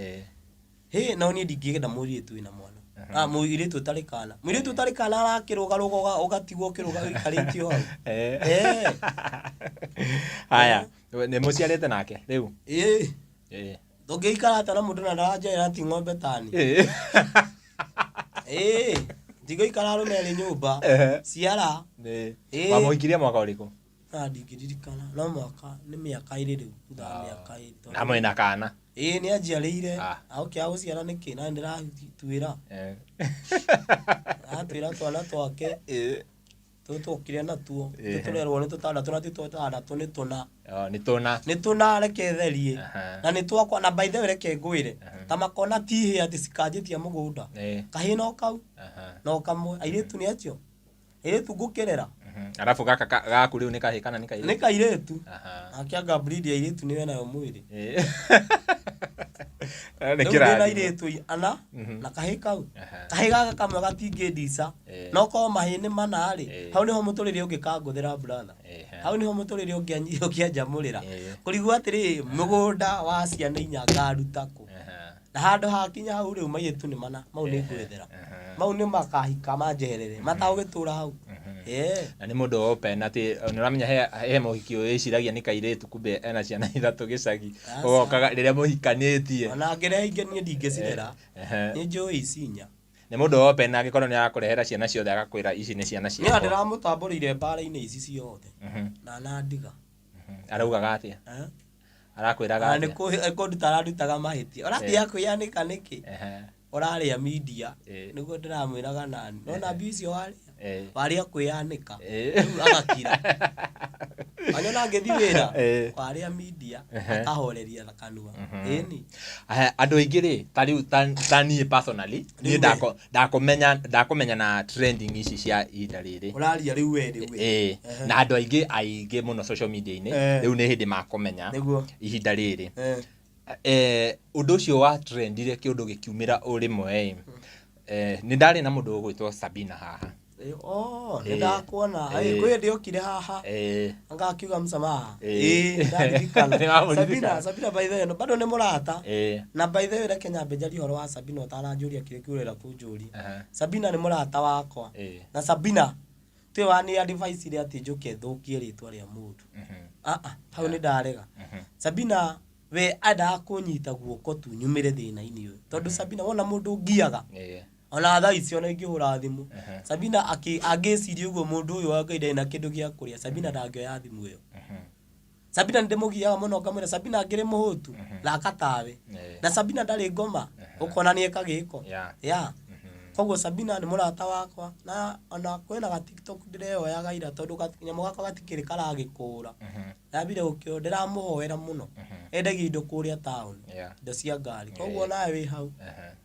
[SPEAKER 2] Hĩ, no niĩ ndingĩenda mũirĩtu wĩna mwana. Ah, mũirĩtu ũtarĩ kana. Mũirĩtu ũtarĩ kana arakĩrũgarũga ũgatigwo ũkĩrũga ũikarĩtio hau.
[SPEAKER 1] Haya, nĩ mũciarĩte nake rĩu?
[SPEAKER 2] Ĩĩ. Ndũngĩikara atĩa na mũndũ na ndaranjĩra ti ng'ombe tani. Ĩĩ. Ndigũikara arũme erĩ nyũmba. Ciara. Ĩĩ.
[SPEAKER 1] Wamũhikirie mwaka ũrĩkũ?
[SPEAKER 2] Na ndingĩririkana no mwaka nĩ mĩaka ĩrĩ rĩu thutha wa mĩaka ĩrĩ tondũ-
[SPEAKER 1] Na mwĩna kana.
[SPEAKER 2] Ĩĩ nĩ anjiarĩire. Aũkĩaga gũciara nĩkĩ na nĩndĩratuĩra. Aratuĩra twana twake. Tũtũ twokire natuo. Tũtũrerwo nĩ tũtandatũ na ti tũtandatũ nĩ tũna.
[SPEAKER 1] Oh, nĩ tũna.
[SPEAKER 2] Nĩ tũna reke therie. Na nĩ twakwa na by the way reke ngwĩre. Ta makona ti hĩa atĩ cikanjĩtia mũgũnda. Kahĩĩ no kau. No kamwe. Airĩtu nĩ acio. Airĩtu ngũkĩrera.
[SPEAKER 1] Arabu gaka gaku rĩu nĩ kahĩĩ kana nĩ kairĩtu?
[SPEAKER 2] Nĩ kairĩtu. Nake anga breed ya airĩtu nĩyo ĩnayo mwĩrĩ.
[SPEAKER 1] Nĩ
[SPEAKER 2] Rĩu ndĩna
[SPEAKER 1] kĩrathimo.
[SPEAKER 2] airĩtu ana na kahĩĩ kau. Kahĩĩ gaka kamwe gatingĩndica. No korwo mahĩĩ nĩ mana rĩ, hau nĩho mũtũrĩre ũngĩkangũthĩra brother. Hau nĩho mũtũrĩre ũngĩanjamũrĩra. Kũrigwo atĩrĩrĩ, mũgũnda wa ciana inya ngaruta kũ? Na handũ hakinya hau rĩu mairĩtu nĩ mana, mau nĩ ngwethera. Mau nĩ makahika manjeherere, matagũgĩtũra hau.
[SPEAKER 1] Na nĩ mũndũ open atĩ nĩ ũramenya he mũhiki wĩciragia nĩ kairĩtu kumbe ena ciana ithatũ gĩcagi. Ũgokaga rĩrĩa mũhikanĩtie.
[SPEAKER 2] Ona angĩrehe ingĩ niĩ ndingĩcirera. Nĩ njũĩ ici inya.
[SPEAKER 1] Nĩ mũndũ open angĩkorwo nĩ arakũrehera ciana ciothe agakwĩra ici nĩ ciana
[SPEAKER 2] ciakwa. Niĩ ndĩramũtambũrĩire mbara-inĩ ici ciothe. Na anandiga.
[SPEAKER 1] Araugaga atĩa? Arakwĩraga
[SPEAKER 2] atĩa? Nĩ kũnduta arandutaga mahĩtia. Ũrathiĩ kwĩyanĩka nĩkĩ? Ũrarĩa media. Nĩguo ndĩramwĩraga nani. Nona mbia icio warĩa? Warĩa kwĩyanĩka. Rĩu agakira. Wanyona ngĩthiĩ wĩra? Warĩa media akahoreria kanua. Ĩni.
[SPEAKER 1] Andũ aingĩ rĩ, ta rĩu ta niĩ personally, niĩ ndakũmenya ndakũmenya na trending ici cia ihinda rĩrĩ.
[SPEAKER 2] Ũraria rĩu we rĩu we.
[SPEAKER 1] Ĩĩ. Na andũ aingĩ aingĩ mũno social media-inĩ rĩu nĩ hĩndĩ makũmenya ihinda rĩrĩ. Ũndũ ũcio wa trendire kĩũndũ gĩkiumĩra o rĩmwe ĩ, nĩ ndarĩ na mũndũ ũgwĩtwo Sabina haha.
[SPEAKER 2] Oh, nĩ
[SPEAKER 1] Ĩĩ.
[SPEAKER 2] ndakuona.
[SPEAKER 1] Ĩĩ.
[SPEAKER 2] Kwĩ hĩndĩ okire haha. Anga akiuga msamaha. Ĩĩ, ndaririkana.
[SPEAKER 1] Nĩ wamũririkana.
[SPEAKER 2] Sabina, Sabina by the way, bado nĩ mũrata. Na by the way reke nyambe njarie ũhoro wa Sabina ũtananjũria kĩrĩa kĩu ũrenda kũnjũria. Sabina nĩ mũrata wakwa. Na Sabina tiwe wani advice ire atĩ njũke thũkie rĩtwa rĩa mũndũ. Ah ah, hau nĩ ndarega. Sabina we endaga kũnyita guoko tu nyumĩre thĩna-inĩ ũyũ. Tondũ Sabina wona mũndũ ũngiaga ona thaa ici ona ingĩhũra thimũ Sabina angĩciria ũguo mũndũ ũyũ wa Ngai ndarĩ na kĩndũ gĩa kũrĩa Sabina ndangĩoya thimũ ĩyo. Sabina nĩndĩmũgiaga mũno ngamwĩra Sabina ngĩrĩ mũhũtu thaka tawe. Na Sabina ndarĩ ngoma ũkona nĩeka gĩko. Yeah. Koguo Sabina nĩ mũrata wakwa na ona kwĩna ga TikTok ndĩreyoyaga ira tondũ kanyamũ gakwa gatikĩrĩ karagĩkũra. Ndambire gũkĩoya ndĩramũhoera mũno. Endagia indo kũrĩa town indo cia ngari. Koguo nawe wĩ hau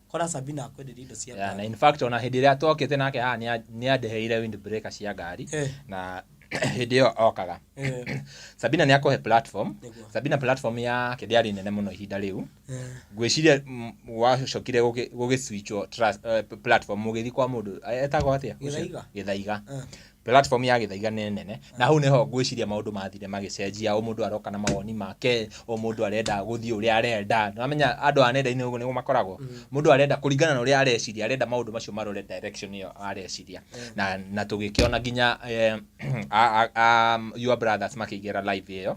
[SPEAKER 2] kora Sabina akwenderia indo cia
[SPEAKER 1] Yeah, na
[SPEAKER 2] ngari.
[SPEAKER 1] in fact ona hĩndĩ ĩrĩa twokĩte nake haha nĩandeheire windbreaker cia ngari na hĩndĩ ĩyo okaga. Sabina nĩ akũhe platform.
[SPEAKER 2] Nĩguo.
[SPEAKER 1] Sabina platform yake ndĩarĩ nene mũno ihinda rĩu. Ngwĩciria wacokire gũgĩ switchwo platform mũgĩthiĩ kwa mũndũ etagwo atĩa?
[SPEAKER 2] Gĩthaiga.
[SPEAKER 1] Gĩthaiga. Platform ya Gĩthaiga nĩ nene na hau nĩho ngwĩciria maũndũ mathire magĩcenjia o mũndũ aroka na mawoni make o mũndũ arenda gũthiĩ ũrĩa arenda nĩwamenya andũ a nenda-inĩ ũguo nĩguo makoragwo mũndũ arenda kũringana na ũrĩa areciria arenda maũndũ macio marore direction ĩyo areciria na tũgĩkĩona nginya your brothers makĩingĩra live ĩyo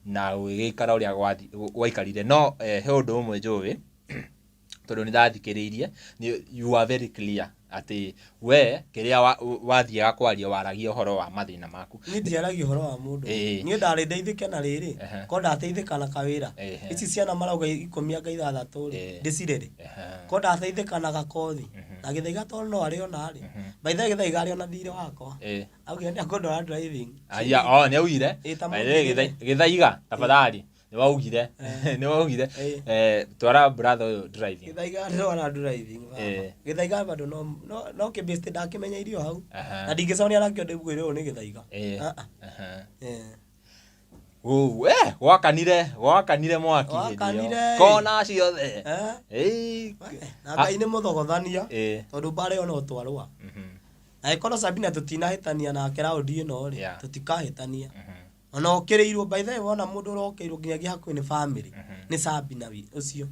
[SPEAKER 1] na gũgĩgĩikara ũrĩa gwaikarire no he ũndũ ũmwe njũĩ tondũ nĩ ndathikĩrĩirie you are very clear atĩ we kĩrĩa wathiaga kwaria waragia ũhoro wa mathĩna maku.
[SPEAKER 2] Niĩ ndiaragia ũhoro wa mũndũ. Niĩ ndarĩ ndeithĩke na rĩrĩ, korwo ndateithĩka na kawĩra, ici ciana marauga ikũmi anga ithathatũ rĩ, ndĩcirere. Korwo ndateithĩka na gakothi, na Gĩthaiga tondũ no arĩ ona rĩ, by the way Gĩthaiga arĩ ona thirĩ wakwa. Augire nĩ akũndwara driving.
[SPEAKER 1] Aya, oh, nĩ augire.
[SPEAKER 2] Ĩĩ, ta
[SPEAKER 1] By the way,
[SPEAKER 2] mũnjĩrĩre.
[SPEAKER 1] Gĩthaiga, tafadhali. Nĩ waugire. Nĩ waugire. Twara brother ũyũ driving.
[SPEAKER 2] Gĩthaiga ndwara driving baba. Gĩthaiga bado no kĩbĩstĩ ndakĩmenya irio hau. Na ndingĩcemania nakĩo ndĩmwĩre ũyũ nĩ Gĩthaiga. Ah, ah.
[SPEAKER 1] Ũũ, gwakanire mwaki hĩndĩ ĩyo.
[SPEAKER 2] Gwakanire.
[SPEAKER 1] Kona ciothe.
[SPEAKER 2] Na Ngai nĩ mũthogothania tondũ mbara ĩyo no twarũa. Angĩkorwo Sabina tũtinahĩtania nake raundi ĩno rĩ, tũtikahĩtania. Ona ũkĩrĩirwo by the way wona mũndũ ũrokĩirwo nginyagia hakuhĩ nĩ family nĩ Sabina ũcio.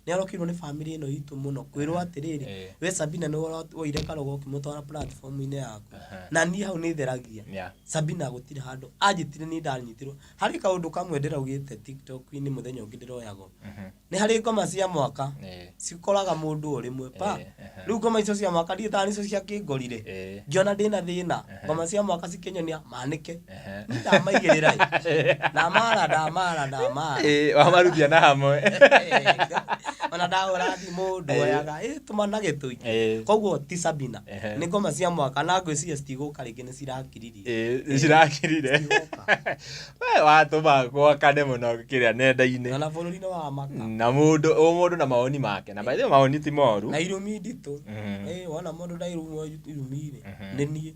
[SPEAKER 2] Nĩ arokĩirwo nĩ family ĩno itũ mũno kwĩrwo atĩrĩrĩ we Sabina nĩ woire karogo ũkĩmũtwara platform-inĩ yaku. Na niĩ hau nĩ theragia. Sabina gũtirĩ handũ anjĩtire niĩ ndanyitirwo. Harĩ kaũndũ kamwe ndĩraugĩte TikTok-inĩ mũthenya ũngĩ ndĩroyagwo. Nĩ harĩ ngoma cia mwaka cikoraga mũndũ o rĩmwe pa. Rĩu ngoma icio cia mwaka ndiũĩ kana nĩcio ciakĩngorire. Ngĩona ndĩna thĩna ngoma cia mwaka cikĩnyonia manĩke. Niĩ ndamaigĩrĩra ĩ. Ndamara ndamara ndamara.
[SPEAKER 1] Wamaruthia na hamwe.
[SPEAKER 2] Ona ndahũra thimũ nduoyaga ĩ tũma na gĩtũi. Koguo ti Sabina. Nĩ ngoma cia mwaka na ngwĩciria citigũka rĩngĩ nĩ cirakiririe.
[SPEAKER 1] Nĩ cirakirire.
[SPEAKER 2] Citigũka.
[SPEAKER 1] We watũma gwakane mũno kĩrĩa nenda-inĩ.
[SPEAKER 2] Ona bũrũri nĩ wa maka.
[SPEAKER 1] Na mũndũ o mũndũ na mawoni make. Na by the way mawoni ti moru.
[SPEAKER 2] Na irumi nditũ. Wona mũndũ ndairumwo irumi rĩ, nĩ niĩ.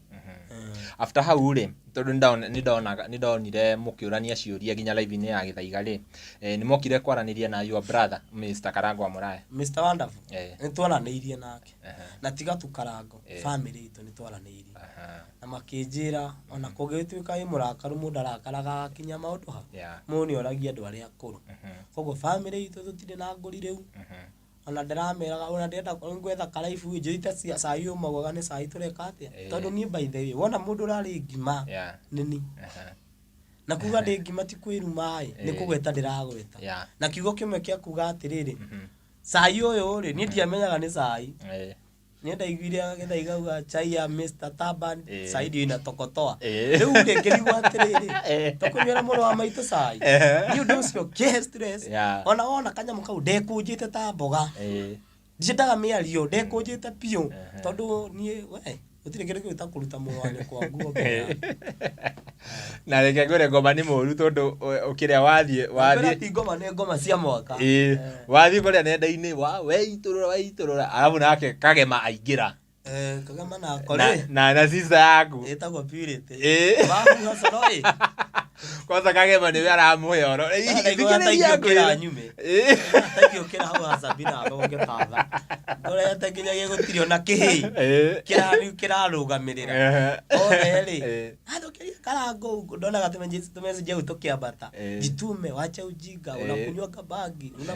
[SPEAKER 1] After hau rĩ, tondũ nĩ ndonire mũkĩũrania ciũria nginya live-inĩ ya Gĩthaiga rĩ, nĩ mwokire kwaranĩria na your brother Mr. Karangwa Mũraya.
[SPEAKER 2] Mr. Wonderful. Nĩ twaranĩirie nake. Na tiga tu Karango, family itũ nĩ twaranĩirie. Na makĩnjĩra ona kũngĩtuĩka wĩ mũrakaru mũndũ arakaraga agakinya maũndũ ha. Mũndũ nĩ oragia andũ arĩa akũrũ. Koguo family itũ tũtirĩ na ngũri rĩu. Ona ndĩrameraga ona ndĩrenda ngwetha karaibu njũite cai ũyũ maugaga nĩ cai tũreka atĩa. Tondũ niĩ by the way wona mũndũ ũrarĩ ngima nĩ niĩ. Na kuga ndĩ ngima ti kwĩruma ĩ, nĩ kũgweta ndĩragweta. Na kiugo kĩmwe kĩa kuga atĩrĩrĩ, cai ũyũ rĩ, niĩ ndiamenyaga nĩ cai. Niĩ ndaiguire Gĩthaiga auga chai ya Mr. Taban cai ndio inatokotoa. Rĩu rĩ ngĩrigwo atĩrĩrĩ, tũkũnyuĩra mũrũ wa maitũ cai. Niĩ ũndũ ũcio kĩhe stress. Ona wona kanyamũ kau ndekũnjĩte ta mboga. Ndiendaga mĩario, ndekũnjĩte biũ tondũ niĩ we gũtirĩ kĩndũ kĩu ta kũruta mũrũ wa nyũkwa nguo mbere yaku.
[SPEAKER 1] Na reke ngwĩre ngoma nĩ mũru tondũ kĩrĩa wathiĩ
[SPEAKER 2] Ngwĩra
[SPEAKER 1] wathiĩ
[SPEAKER 2] ti ngoma nĩ ngoma cia mwaka.
[SPEAKER 1] Ĩĩ, wathiĩ kũrĩa nenda-inĩ weitũrũra weitũrũra arabu nake kagema aingĩra.
[SPEAKER 2] Kagema nako
[SPEAKER 1] Na
[SPEAKER 2] rĩ.
[SPEAKER 1] na sister yaku.
[SPEAKER 2] Ĩtagwo Purity.
[SPEAKER 1] Ĩĩ.
[SPEAKER 2] Wahuha coro ĩ.
[SPEAKER 1] Kwanza Kagema nĩwe aramũhe oro.
[SPEAKER 2] Thikĩrĩria ngwĩre. Nyume. Taingĩũkĩra hau ha Sabina thonge tatha. Ngorete nginyagia gũtirĩ ona kĩhĩ. Kĩrarĩu kĩrarũgamĩrĩra. Othe rĩ. Athũkĩria karango ndonaga tũmessage hau tũkĩambata. Jitume, wacha ujinga, unakunywa kabangi. Una...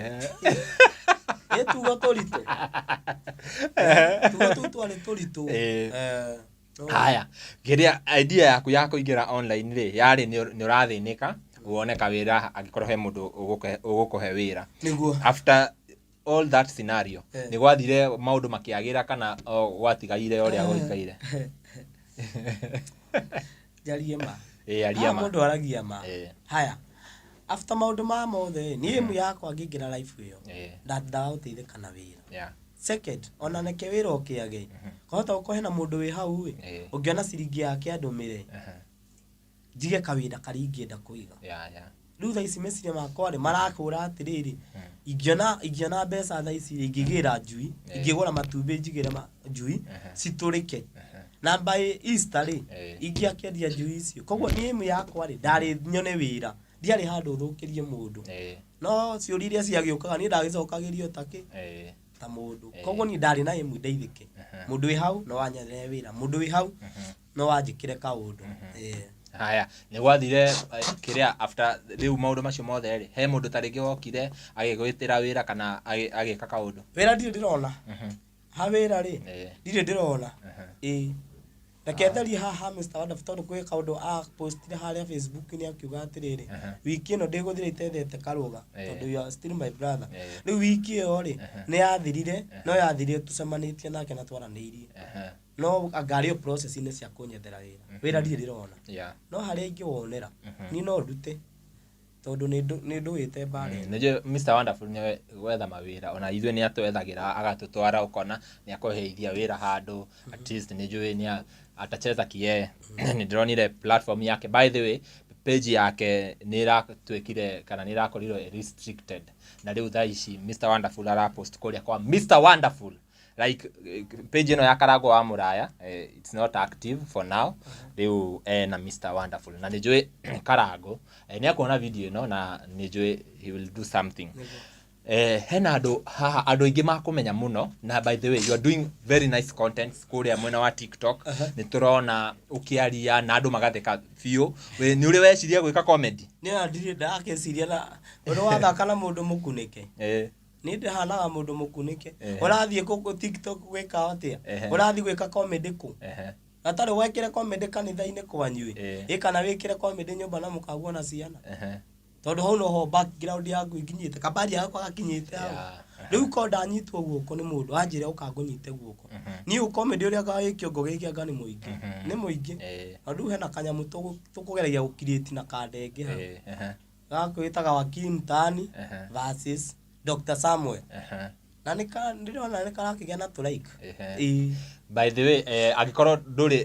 [SPEAKER 2] Ĩ tugo tũritũ. Tugo tũu twarĩ tũritũ.
[SPEAKER 1] Haya, kĩrĩa idea yaku ya kũingĩra online rĩ, yarĩ nĩ ũrathĩnĩka, wone kawĩra angĩkorwo he mũndũ ũgũkũhe wĩra.
[SPEAKER 2] Nĩguo.
[SPEAKER 1] After all that scenario, nĩ gwathire maũndũ makĩagĩra kana o gwatigaire ũrĩa gũikaire?
[SPEAKER 2] Njarie ma.
[SPEAKER 1] Ĩĩ, aria ma.
[SPEAKER 2] Mũndũ aragia ma. Haya. After maũndũ ma mothe, niĩ aim yakwa ngĩingĩra life ĩyo, ndendaga gũteithĩka na wĩra. Second, ona reke wĩra ũkĩage, kwahota gũkorwo hena mũndũ wĩ hau ĩ, ũngĩona ciringi yake andũmĩre, njige kawĩra karĩa ingĩenda kũiga. Rĩu thaa ici meciria makwa rĩ, marakũra atĩrĩrĩ, ingĩona ingĩona mbeca thaa ici rĩ, ingĩgĩra njui, ingĩgũra matumbĩ njigĩre njui, citũrĩke. Na by Easter rĩ, ingĩakĩendia njui icio. Koguo niĩ aim yakwa rĩ, ndarĩ nyone wĩra, ndiarĩ handũ thũkĩrie mũndũ. No ciũria iria ciagĩũkaga niĩ ndagĩcokagĩrio ta kĩ? Ta mũndũ. Koguo niĩ ndarĩ na aim ndeithĩke. Mũndũ wĩ hau no anyethere wĩra, mũndũ wĩ hau no anjĩkĩre kaũndũ.
[SPEAKER 1] Haya, nĩ gwathire kĩrĩa after rĩu maũndũ macio mothe rĩ, he mũndũ ta rĩngĩ wokire agĩgwĩtĩra wĩra kana agĩka kaũndũ?
[SPEAKER 2] Wĩra ndirĩ ndĩrona. Ha wĩra rĩ, ndirĩ ndĩrona. Ĩĩ. Reke therie haha Mr. Wonderful tondũ kwĩ kaũndũ a postire harĩa Facebook-inĩ akiuga atĩrĩrĩ, wiki ĩno ndĩgũthira itethete karũga tondũ you are still my brother. Rĩu wiki ĩyo rĩ, nĩ yathirire, no yathirire tũcemanĩtie nake na twaranĩirie. No anga arĩ o process-inĩ cia kũnyethera wĩra. Wĩra ndirĩ ndĩrona. No harĩa ingĩwonera, niĩ no ndute. Tondũ nĩ ndũĩte mbara ĩno.
[SPEAKER 1] Nĩnjũĩ Mr Wonderful nĩoĩ gwetha mawĩra ona ithuĩ nĩ atwethagĩra agatũtwara ũkona nĩ akũheithia wĩra handũ at least nĩnjũĩ nĩ atacheza kiyeye. Nĩ ndĩronire platform yake by the way page yake nĩ ĩratuĩkire kana nĩ ĩrakorirwo ĩ restricted na rĩu thaa ici Mr Wonderful ara post kũrĩa kwa Mr Wonderful. Like page ĩno ya Karangũ wa Mũraya it's not active for now. Rĩu ena Mr Wonderful na nĩnjũĩ Karangũ nĩ akuona video ĩno na nĩnjũĩ he will do something. Hena andũ haha andũ aingĩ makũmenya mũno na by the way you are doing very nice contents kũrĩa mwena wa TikTok. Nĩ tũrona ũkĩaria na andũ magatheka biũ. Nĩ ũrĩ weciria gwĩka comedy?
[SPEAKER 2] Nĩ ndirĩ ndakĩciria na ũrĩ wathaka na mũndũ mũkunĩke. Niĩ ndĩhanaga mũndũ mũkunĩke. Ũrathiĩ kũ TikTok gwĩka atĩa? Ũrathiĩ gwĩka comedy kũ? Gatarĩ wekĩre comedy kanitha-inĩ kwanyu ĩ? Ĩ kana wĩkĩre comedy nyũmba na mũkaguo na ciana? Tondũ hau noho background yaku ĩkinyĩte, kabaria gakwa gakinyĩte hau. Rĩu korwo ndanyitwo guoko nĩ mũndũ anjĩre ũka ngũnyite guoko. Niĩ comedy ũrĩa wĩ kĩongo gĩkĩ anga nĩ mũingĩ. Nĩ mũingĩ. Tondũ rĩu hena kanyamũ tũkũgeragia gũ create na kandenge hau. Gakũ wĩtaga Wakili Mtaani versus Dr. Samuel. Na nĩ ka ndĩrona nĩ karakĩgĩa na tũ like. Ĩĩ.
[SPEAKER 1] By the way, angĩkorwo ndũrĩ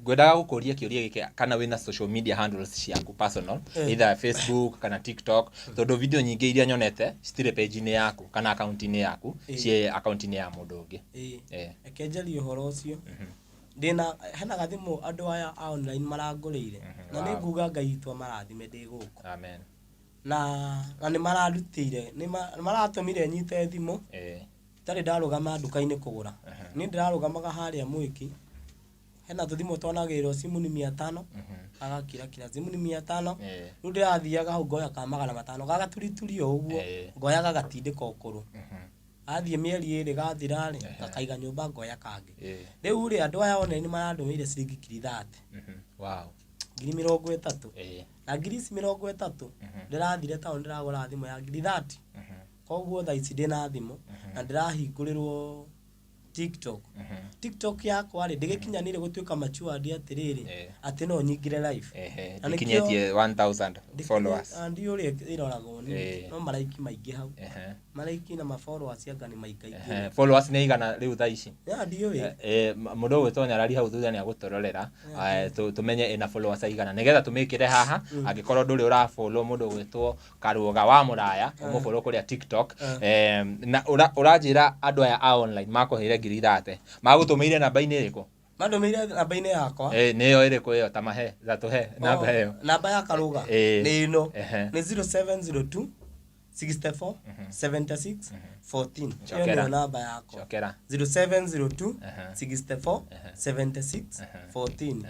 [SPEAKER 1] ngwendaga gũkũria kĩũria gĩkĩ kana wĩna social media handles ciaku personal, either Facebook kana TikTok, tondũ video nyingĩ iria nyonete citirĩ page-inĩ yaku kana account-inĩ yaku, ciĩ account-inĩ ya mũndũ ũngĩ.
[SPEAKER 2] Ĩĩ. Reke njarie ũhoro ũcio. Ndĩna hena gathimũ andũ aya a online marangũrĩire na nĩ nguga Ngai witũ amarathime ndĩ gũkũ.
[SPEAKER 1] Amen.
[SPEAKER 2] Na na nĩ marandutĩire nĩ maratũmire nyite thimũ itarĩ ndarũgama nduka-inĩ kũgũra. Niĩ ndĩrarũgamaga harĩa Mwiki, hena tũthimũ twanagĩrĩrwo simu ni mia tano, gagakira kira simu ni mia tano, rĩu ndĩrathiaga hau ngoya ka 500 gagaturituri o ũguo, ngoya gagatindĩka ũkũrũ. Athiĩ mĩeri ĩrĩ gathira rĩ, ngakaiga nyũmba ngoya kangĩ. Rĩu rĩ, andũ aya one nĩ marandũmĩire ciringi 30,000. 30,000. Na ngiri ici 30 ndĩrathire taũni ndĩragũra thimũ ya 30,000. Koguo thaa ici ndĩna thimũ na ndĩrahingũrĩrwo TikTok. TikTok yakwa rĩ, ndĩgĩkinyanĩire gũtuĩka matured atĩrĩrĩ, atĩ no nyingĩre live.
[SPEAKER 1] Na nĩkĩo 1000 followers.
[SPEAKER 2] Ndiũĩ ũrĩa ĩroragwo niĩ, no maraiki maingĩ hau. Maraiki na ma followers anga nĩ maingaingĩ.
[SPEAKER 1] Followers nĩ aigana rĩu thaa ici?
[SPEAKER 2] Ya ndiũĩ.
[SPEAKER 1] Mũndũ ũgwĩtwo Nyarari hau thutha nĩ agũtũrorera tũmenye ĩna followers aigana nĩgetha tũmĩkĩre haha angĩkorwo ndũrĩ ũra follow mũndũ ũgwĩtwo Karũga wa Mũraya ũmũ follow kũrĩa TikTok. Na ũranjĩra andũ aya a online makũheire 30,000 magũtũmĩire namba-inĩ ĩrĩkũ?
[SPEAKER 2] Mandũmĩire namba-inĩ yakwa.
[SPEAKER 1] Eh, nĩyo ĩrĩkũ ĩyo ta mahe ta tũhe namba ĩyo.
[SPEAKER 2] Namba ya Karũga nĩ ĩno, nĩ 0702 64 76 14. Ĩyo
[SPEAKER 1] Cokera.
[SPEAKER 2] nĩyo namba yakwa.
[SPEAKER 1] Cokera.
[SPEAKER 2] 0702 64 76 14.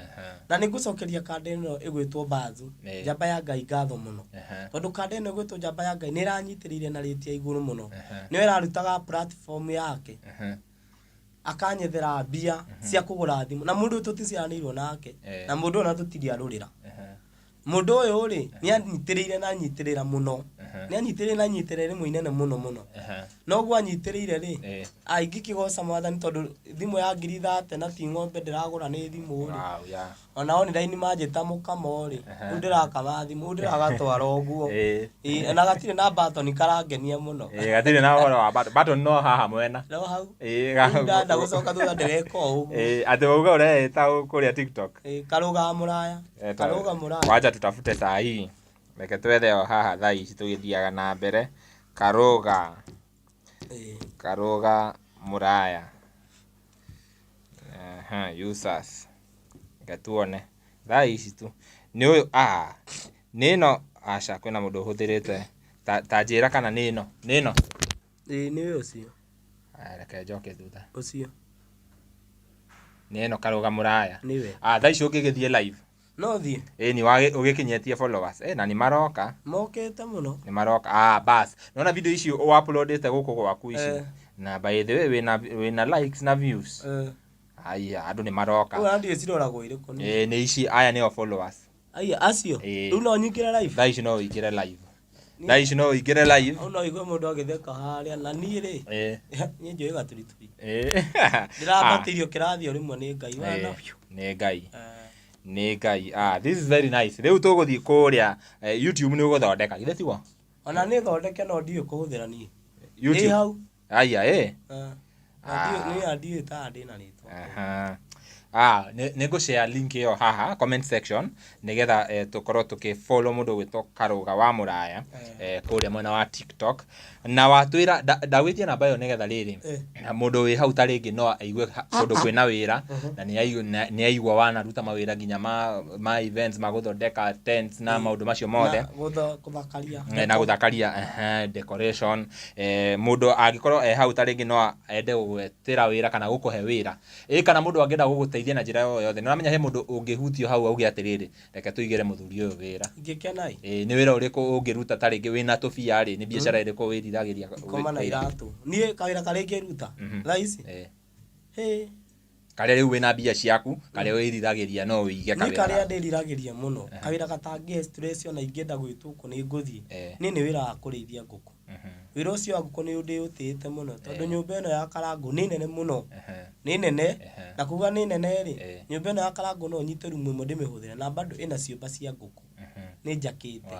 [SPEAKER 2] Na nĩ ngũcokeria kanda ĩno ĩgwĩtwo Mbathu, Njamba ya Ngai ngatho mũno. Tondũ kanda ĩno ĩgwĩtwo Njamba ya Ngai nĩ ĩranyitĩrĩire na rĩti ya igũrũ mũno. Nĩyo ĩrarutaga platform yake. Akanyethera mbia cia kũgũra thimũ. Na mũndũ ũyũ tũticiaranĩirwo nake. Na mũndũ ũyũ ona tũtirĩ arũrĩra. Mũndũ ũyũ rĩ, nĩ anyitĩrĩire na anyitĩrĩra mũno. Nĩ anyitĩrĩire na anyitĩrĩra rĩmwe inene mũno mũno. Na ũguo anyitĩrĩire rĩ, ah, ingĩkĩgoca Mwathani tondũ thimũ ya ngiri thate na ti ng'ombe ndĩragũra nĩ thimũ rĩ.
[SPEAKER 1] Wow, yeah.
[SPEAKER 2] Ona online manjĩta mũkamo rĩ, rĩu ndĩrakama thimũ, rĩu ndĩragatwara ũguo. Ĩĩ, na gatirĩ na button karangenia mũno.
[SPEAKER 1] Ĩĩ, gatirĩ na ũhoro wa button. Button no haha mwena.
[SPEAKER 2] No hau.
[SPEAKER 1] Ĩĩ,
[SPEAKER 2] Rĩu ndenda gũcoka thutha ndĩreka o ũguo.
[SPEAKER 1] Ĩĩ, atĩ wauga ũreĩta kũrĩa TikTok.
[SPEAKER 2] Ĩĩ, Karũga Mũraya. Karũga Mũraya.
[SPEAKER 1] Wacha tutafute saa hii. Reke twethe o haha thaa ici tũgĩthiaga na mbere. Karũga.
[SPEAKER 2] Ĩĩ.
[SPEAKER 1] Karũga Mũraya. Aha, users. Reke tuone. Thaa ici tu. Nĩ ũyũ, ah, nĩ ĩno, aca kwĩna mũndũ ũhũthĩrĩte. Ta njĩra kana nĩ ĩno. Nĩ ĩno?
[SPEAKER 2] Ĩĩ, nĩ ũcio.
[SPEAKER 1] Aya, reke njoke thutha.
[SPEAKER 2] Ũcio.
[SPEAKER 1] Nĩ ĩno Karũga Mũraya.
[SPEAKER 2] Nĩwe.
[SPEAKER 1] Ah, thaa ici ũngĩgĩthiĩ live.
[SPEAKER 2] No thiĩ.
[SPEAKER 1] Ĩĩ, nĩ ũgĩkinyĩtie followers. Na nĩ maroka.
[SPEAKER 2] Mokĩte mũno.
[SPEAKER 1] Nĩ maroka. Ah, bas. Nĩwona video ici ũ-uploadĩte gũkũ gwaku ici. Na by the way, wĩna likes na views. Aya, andũ nĩ maroka.
[SPEAKER 2] Ũyũ ndiũĩ ciroragwo irĩkũ niĩ.
[SPEAKER 1] Ĩĩ, nĩ ici, aya nĩo followers.
[SPEAKER 2] Aya, acio?
[SPEAKER 1] Ĩĩ.
[SPEAKER 2] Rĩu no nyingĩre live?
[SPEAKER 1] Thaa ici no ũingĩre live. Thaa ici no ũingĩre live.
[SPEAKER 2] Hau no ũigue mũndũ agĩtheka harĩa, na niĩ rĩ, niĩ njũĩ gaturituri. Ndĩrambatĩirio kĩrathi o rĩmwe nĩ Ngai. Wana biũ.
[SPEAKER 1] Nĩ Ngai. Nĩ Ngai. Ah, this is very nice. Rĩu tũgũthiĩ kũrĩa YouTube nĩ ũgũthondeka, githĩ tiguo?
[SPEAKER 2] Ona nĩ thondeke no ndiũĩ kũhũthĩra niĩ.
[SPEAKER 1] YouTube.
[SPEAKER 2] Ĩ hau.
[SPEAKER 1] Aya, ĩ.
[SPEAKER 2] Niĩ ndiũĩ ta ndĩna rĩtwa.
[SPEAKER 1] Aha. Ah, nĩ ngũ share link ĩyo haha comment section nĩgetha tũkorwo tũkĩ follow mũndũ ũgwĩtwo Karũga wa Mũraya kũrĩa mwena wa TikTok. Na watwĩra ndagwĩtia namba ĩyo nĩgetha rĩrĩ mũndũ wĩ hau ta rĩngĩ no aigue kũndũ kwĩna wĩra na nĩ aigua wanaruta mawĩra nginya ma events ma gũthondeka tents na maũndũ macio mothe.
[SPEAKER 2] Na gũthakaria.
[SPEAKER 1] Na gũthakaria, decoration. Mũndũ angĩkorwo e hau ta rĩngĩ no ende gũgwetĩra wĩra kana gũkũhe wĩra. Ĩ kana mũndũ angĩenda gũgũteithia na njĩra o yothe. Nĩ ũramenya he mũndũ ũngĩhutio hau auge atĩrĩrĩ, reke tũigĩre mũthuri ũyũ wĩra.
[SPEAKER 2] Ingĩkena ĩ.
[SPEAKER 1] Ĩ, nĩ wĩra ũrĩkũ ũngĩruta ta rĩngĩ wĩna tũbia rĩ, nĩ biacara ĩrĩkũ wĩriragĩria?
[SPEAKER 2] Ngoma na iratũ. Niĩ kawĩra karĩa ingĩruta thaa ici? Hĩ.
[SPEAKER 1] Karĩa rĩu wĩna mbia ciaku, karĩa wĩriragĩria no ũige
[SPEAKER 2] Niĩ
[SPEAKER 1] kawĩra
[SPEAKER 2] karĩa
[SPEAKER 1] gaku.
[SPEAKER 2] ndĩriragĩria mũno, kawĩra gatangĩhe stress ona ingĩenda gwĩtwo kũ nĩ ngũthiĩ. Niĩ nĩ wĩra wa kũrĩithia ngũkũ. Wĩra ũcio wa ngũkũ nĩ ndĩũtĩĩte mũno tondũ nyũmba ĩno ya Karangũ nĩ nene mũno. Nĩ nene, na kuga nĩ nene rĩ, nyũmba ĩno ya Karangũ no nyite rumu ĩmwe ndĩmĩhũthĩre na bado ĩna ciũmba cia ngũkũ. Nĩ njakĩte.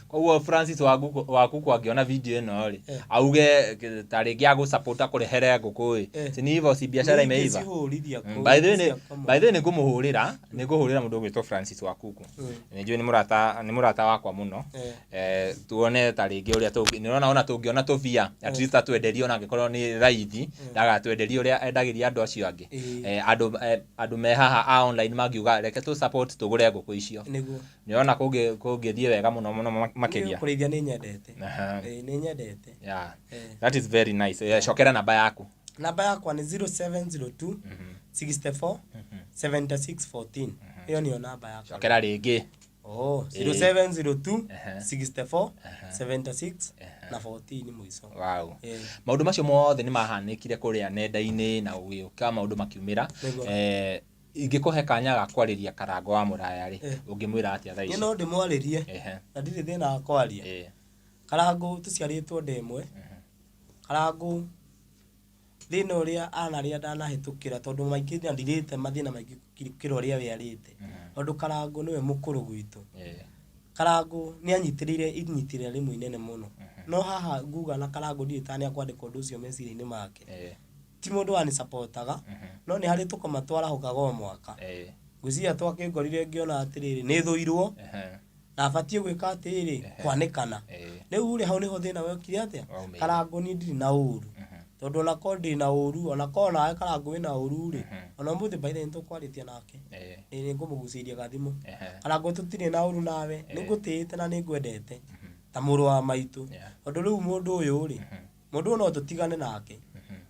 [SPEAKER 1] Koguo Francis wa ngũkũ angĩona video ĩno rĩ, auge ta rĩngĩ agũ support akũrehere ngũkũ ĩ, si ni hivyo, si biashara imeiva.
[SPEAKER 2] Nĩingĩcihũrithia kũu,
[SPEAKER 1] By the way,
[SPEAKER 2] cia kũmũ.
[SPEAKER 1] by the way nĩ ngũmũhũrĩra, nĩ ngũhũrĩra mũndũ ũgwĩtwo Francis wa Kuku. Nĩ njũĩ nĩ mũrata wakwa mũno. Tuone ta rĩngĩ ũrĩa nĩ ũrona ona tũngĩona tũbia, at least atwenderie ona angĩkorwo nĩ raithi, ndagatwenderie ũrĩa endagĩria andũ acio angĩ. Andũ me haha a online mangiuga reke tũ support tũgũre ngũkũ icio.
[SPEAKER 2] Nĩguo.
[SPEAKER 1] Nĩ ũrona kũngĩthiĩ wega mũno mũno makĩria.
[SPEAKER 2] Niĩ kũrĩithia nĩ nyendete. Ĩĩ, nĩ nyendete.
[SPEAKER 1] Yeah. That is very nice. Cokera namba yaku.
[SPEAKER 2] Namba yakwa nĩ 0702 64 76 14. Ĩyo nĩyo namba yakwa.
[SPEAKER 1] Cokera rĩngĩ.
[SPEAKER 2] Oh, 0702 64 76 na 14 mũico.
[SPEAKER 1] Wow. Maũndũ macio mothe nĩ mahanĩkire kũrĩa nenda-inĩ na ũgĩũka maũndũ makiumĩra.
[SPEAKER 2] Nĩguo.
[SPEAKER 1] Ingĩkũhe kanya ga kwarĩria Karangũ wa Mũraya rĩ, ũngĩmwĩra atĩa thaa ici?
[SPEAKER 2] Niĩ no ndĩmwarĩrie na ndirĩ thĩna wa kwaria. Karangũ tũciarĩtwo nda ĩmwe. Karangũ thĩna ũrĩa anarĩa ndanahĩtũkĩra tondũ maingĩ na ndirĩte mathĩna maingĩ gũkĩra ũrĩa we arĩte. Tondũ Karangũ nĩwe mũkũrũ gwitũ. Karangũ nĩ anyitĩrĩire inyitĩrĩra rĩmwe inene mũno. No haha nguga na Karangũ ndiũĩ kana nĩ akwandĩka ũndũ ũcio meciria-inĩ make. Ti mũndũ wanisupportaga, no nĩ harĩ tũkoma twarahũkaga o mwaka. Ngwĩciria twakĩngorire ngĩona atĩrĩrĩ, nĩ thũirwo, na batiĩ gwĩka atĩrĩrĩ, kwanĩkana. Rĩu rĩ, hau nĩho thĩna wokire atĩa?
[SPEAKER 1] Waumĩire.
[SPEAKER 2] Karangũ niĩ ndirĩ na ũru. Tondũ ona korwo ndĩna ũru, ona korwo nawe Karangũ wĩna ũru rĩ, ona ũmũthĩ by the way nĩtũkwarĩtie nake. Ĩĩ nĩngũmũgucĩiria gathimũ. Karangũ tũtirĩ na ũru nawe, nĩngũtĩĩte na nĩngwendete ta mũrũ wa maitũ. Tondũ rĩu mũndũ ũyũ rĩ, mũndũ ũyũ no tũtigane nake.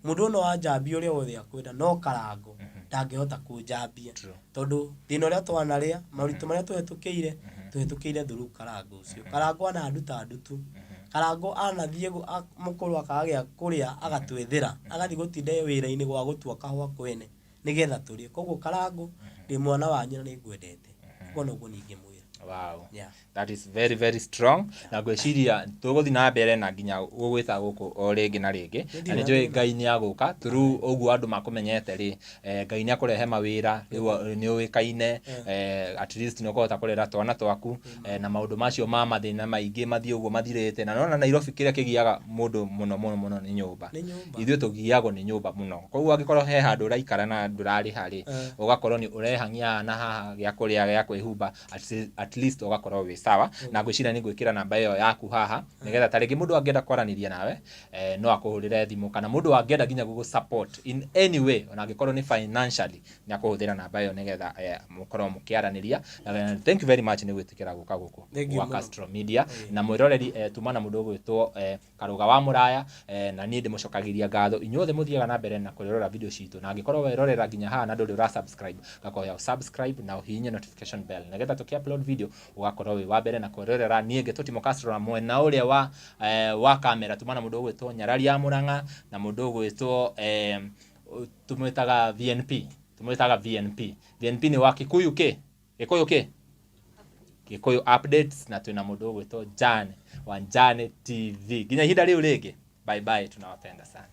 [SPEAKER 2] Mũndũ ũyũ no anjambie ũrĩa wothe akwenda no Karangũ ndangĩhota kũnjambia. Tondũ thĩna ũrĩa twanarĩa, moritũ marĩa tũhetũkĩire, tũhetũkĩire through Karangũ ũcio. Karangũ ananduta ndutu. Karangũ anathiĩ mũkũrũ akaga gĩa kũrĩa agatwethera, agathiĩ gũtinda wĩra-inĩ wa gũtua kahũa kwene nĩgetha tũrĩe. Koguo Karangũ ndĩ mwana wanyu na nĩngwendete. Ũguo noguo niĩ ingĩmwĩra.
[SPEAKER 1] Wow.
[SPEAKER 2] Yeah.
[SPEAKER 1] That is very very strong na ngwĩciria tũgũthiĩ na mbere na nginya gũgwĩta gũkũ o rĩngĩ na rĩngĩ na nĩ njũĩ Ngai nĩ agũka through ũguo andũ makũmenyete rĩ Ngai nĩ akũrehe mawĩra rĩu nĩ ũĩkaine at least nĩ ũkũhota kũrera twana twaku na maũndũ macio ma mathĩna maingĩ mathiĩ ũguo mathirĩte na nona Nairobi kĩrĩa kĩgiaga mũndũ mũno mũno mũno nĩ nyũmba.
[SPEAKER 2] Nĩ nyũmba.
[SPEAKER 1] Ithuĩ tũgiagwo nĩ nyũmba mũno koguo angĩkorwo he handũ ũraikara na ndũrarĩha rĩ ũgakorwo nĩ ũrehang'ia haha na haha gĩa kũrĩa gĩa kwĩhumba at least ũgakorwo wĩ sawa na ngwĩciria nĩ ngwĩkĩra namba ĩyo yaku haha nĩgetha ta rĩngĩ mũndũ angĩenda kwaranĩria nawe no akũhũrĩre thimũ kana mũndũ angĩenda nginya gũgũ support in any way ona angĩkorwo nĩ financially nĩ akũhũthĩra namba ĩyo nĩgetha mũkorwo mũkĩaranĩria. Na thank you very much nĩ gwĩtĩkĩra gũka gũkũ
[SPEAKER 2] Thank you
[SPEAKER 1] gwa
[SPEAKER 2] mũno.
[SPEAKER 1] Castro Media na mwĩroreri tuma na mũndũ ũgwĩtwo Karũga wa Mũraya na niĩ ndĩmũcokagĩria ngatho inyuothe mũthiaga na mbere na kwĩrorera video citũ na angĩkorwo werorera nginya haha na ndũrĩ ũra subscribe ngakũhoya ũ subscribe na ũhihinye notification bell nĩgetha tũkĩ upload video ũgakorwo wĩ wa mbere na kwĩrorera. Niĩ ngetwo Timo Castro na mwena ũrĩa wa kamera tuma na mũndũ ũgwĩtwo Nyarari ya Mũrang'a na mũndũ ũgwĩtwo tũmwĩtaga VNP, tũmwĩtaga VNP. VNP nĩ wa Kikuyu kĩ? Gĩkũyũ kĩ? Gĩkũyũ updates na twĩna mũndũ ũgwĩtwo Jane wa Jane TV. Nginya ihinda rĩu rĩngĩ, bye bye, tunawapenda sana.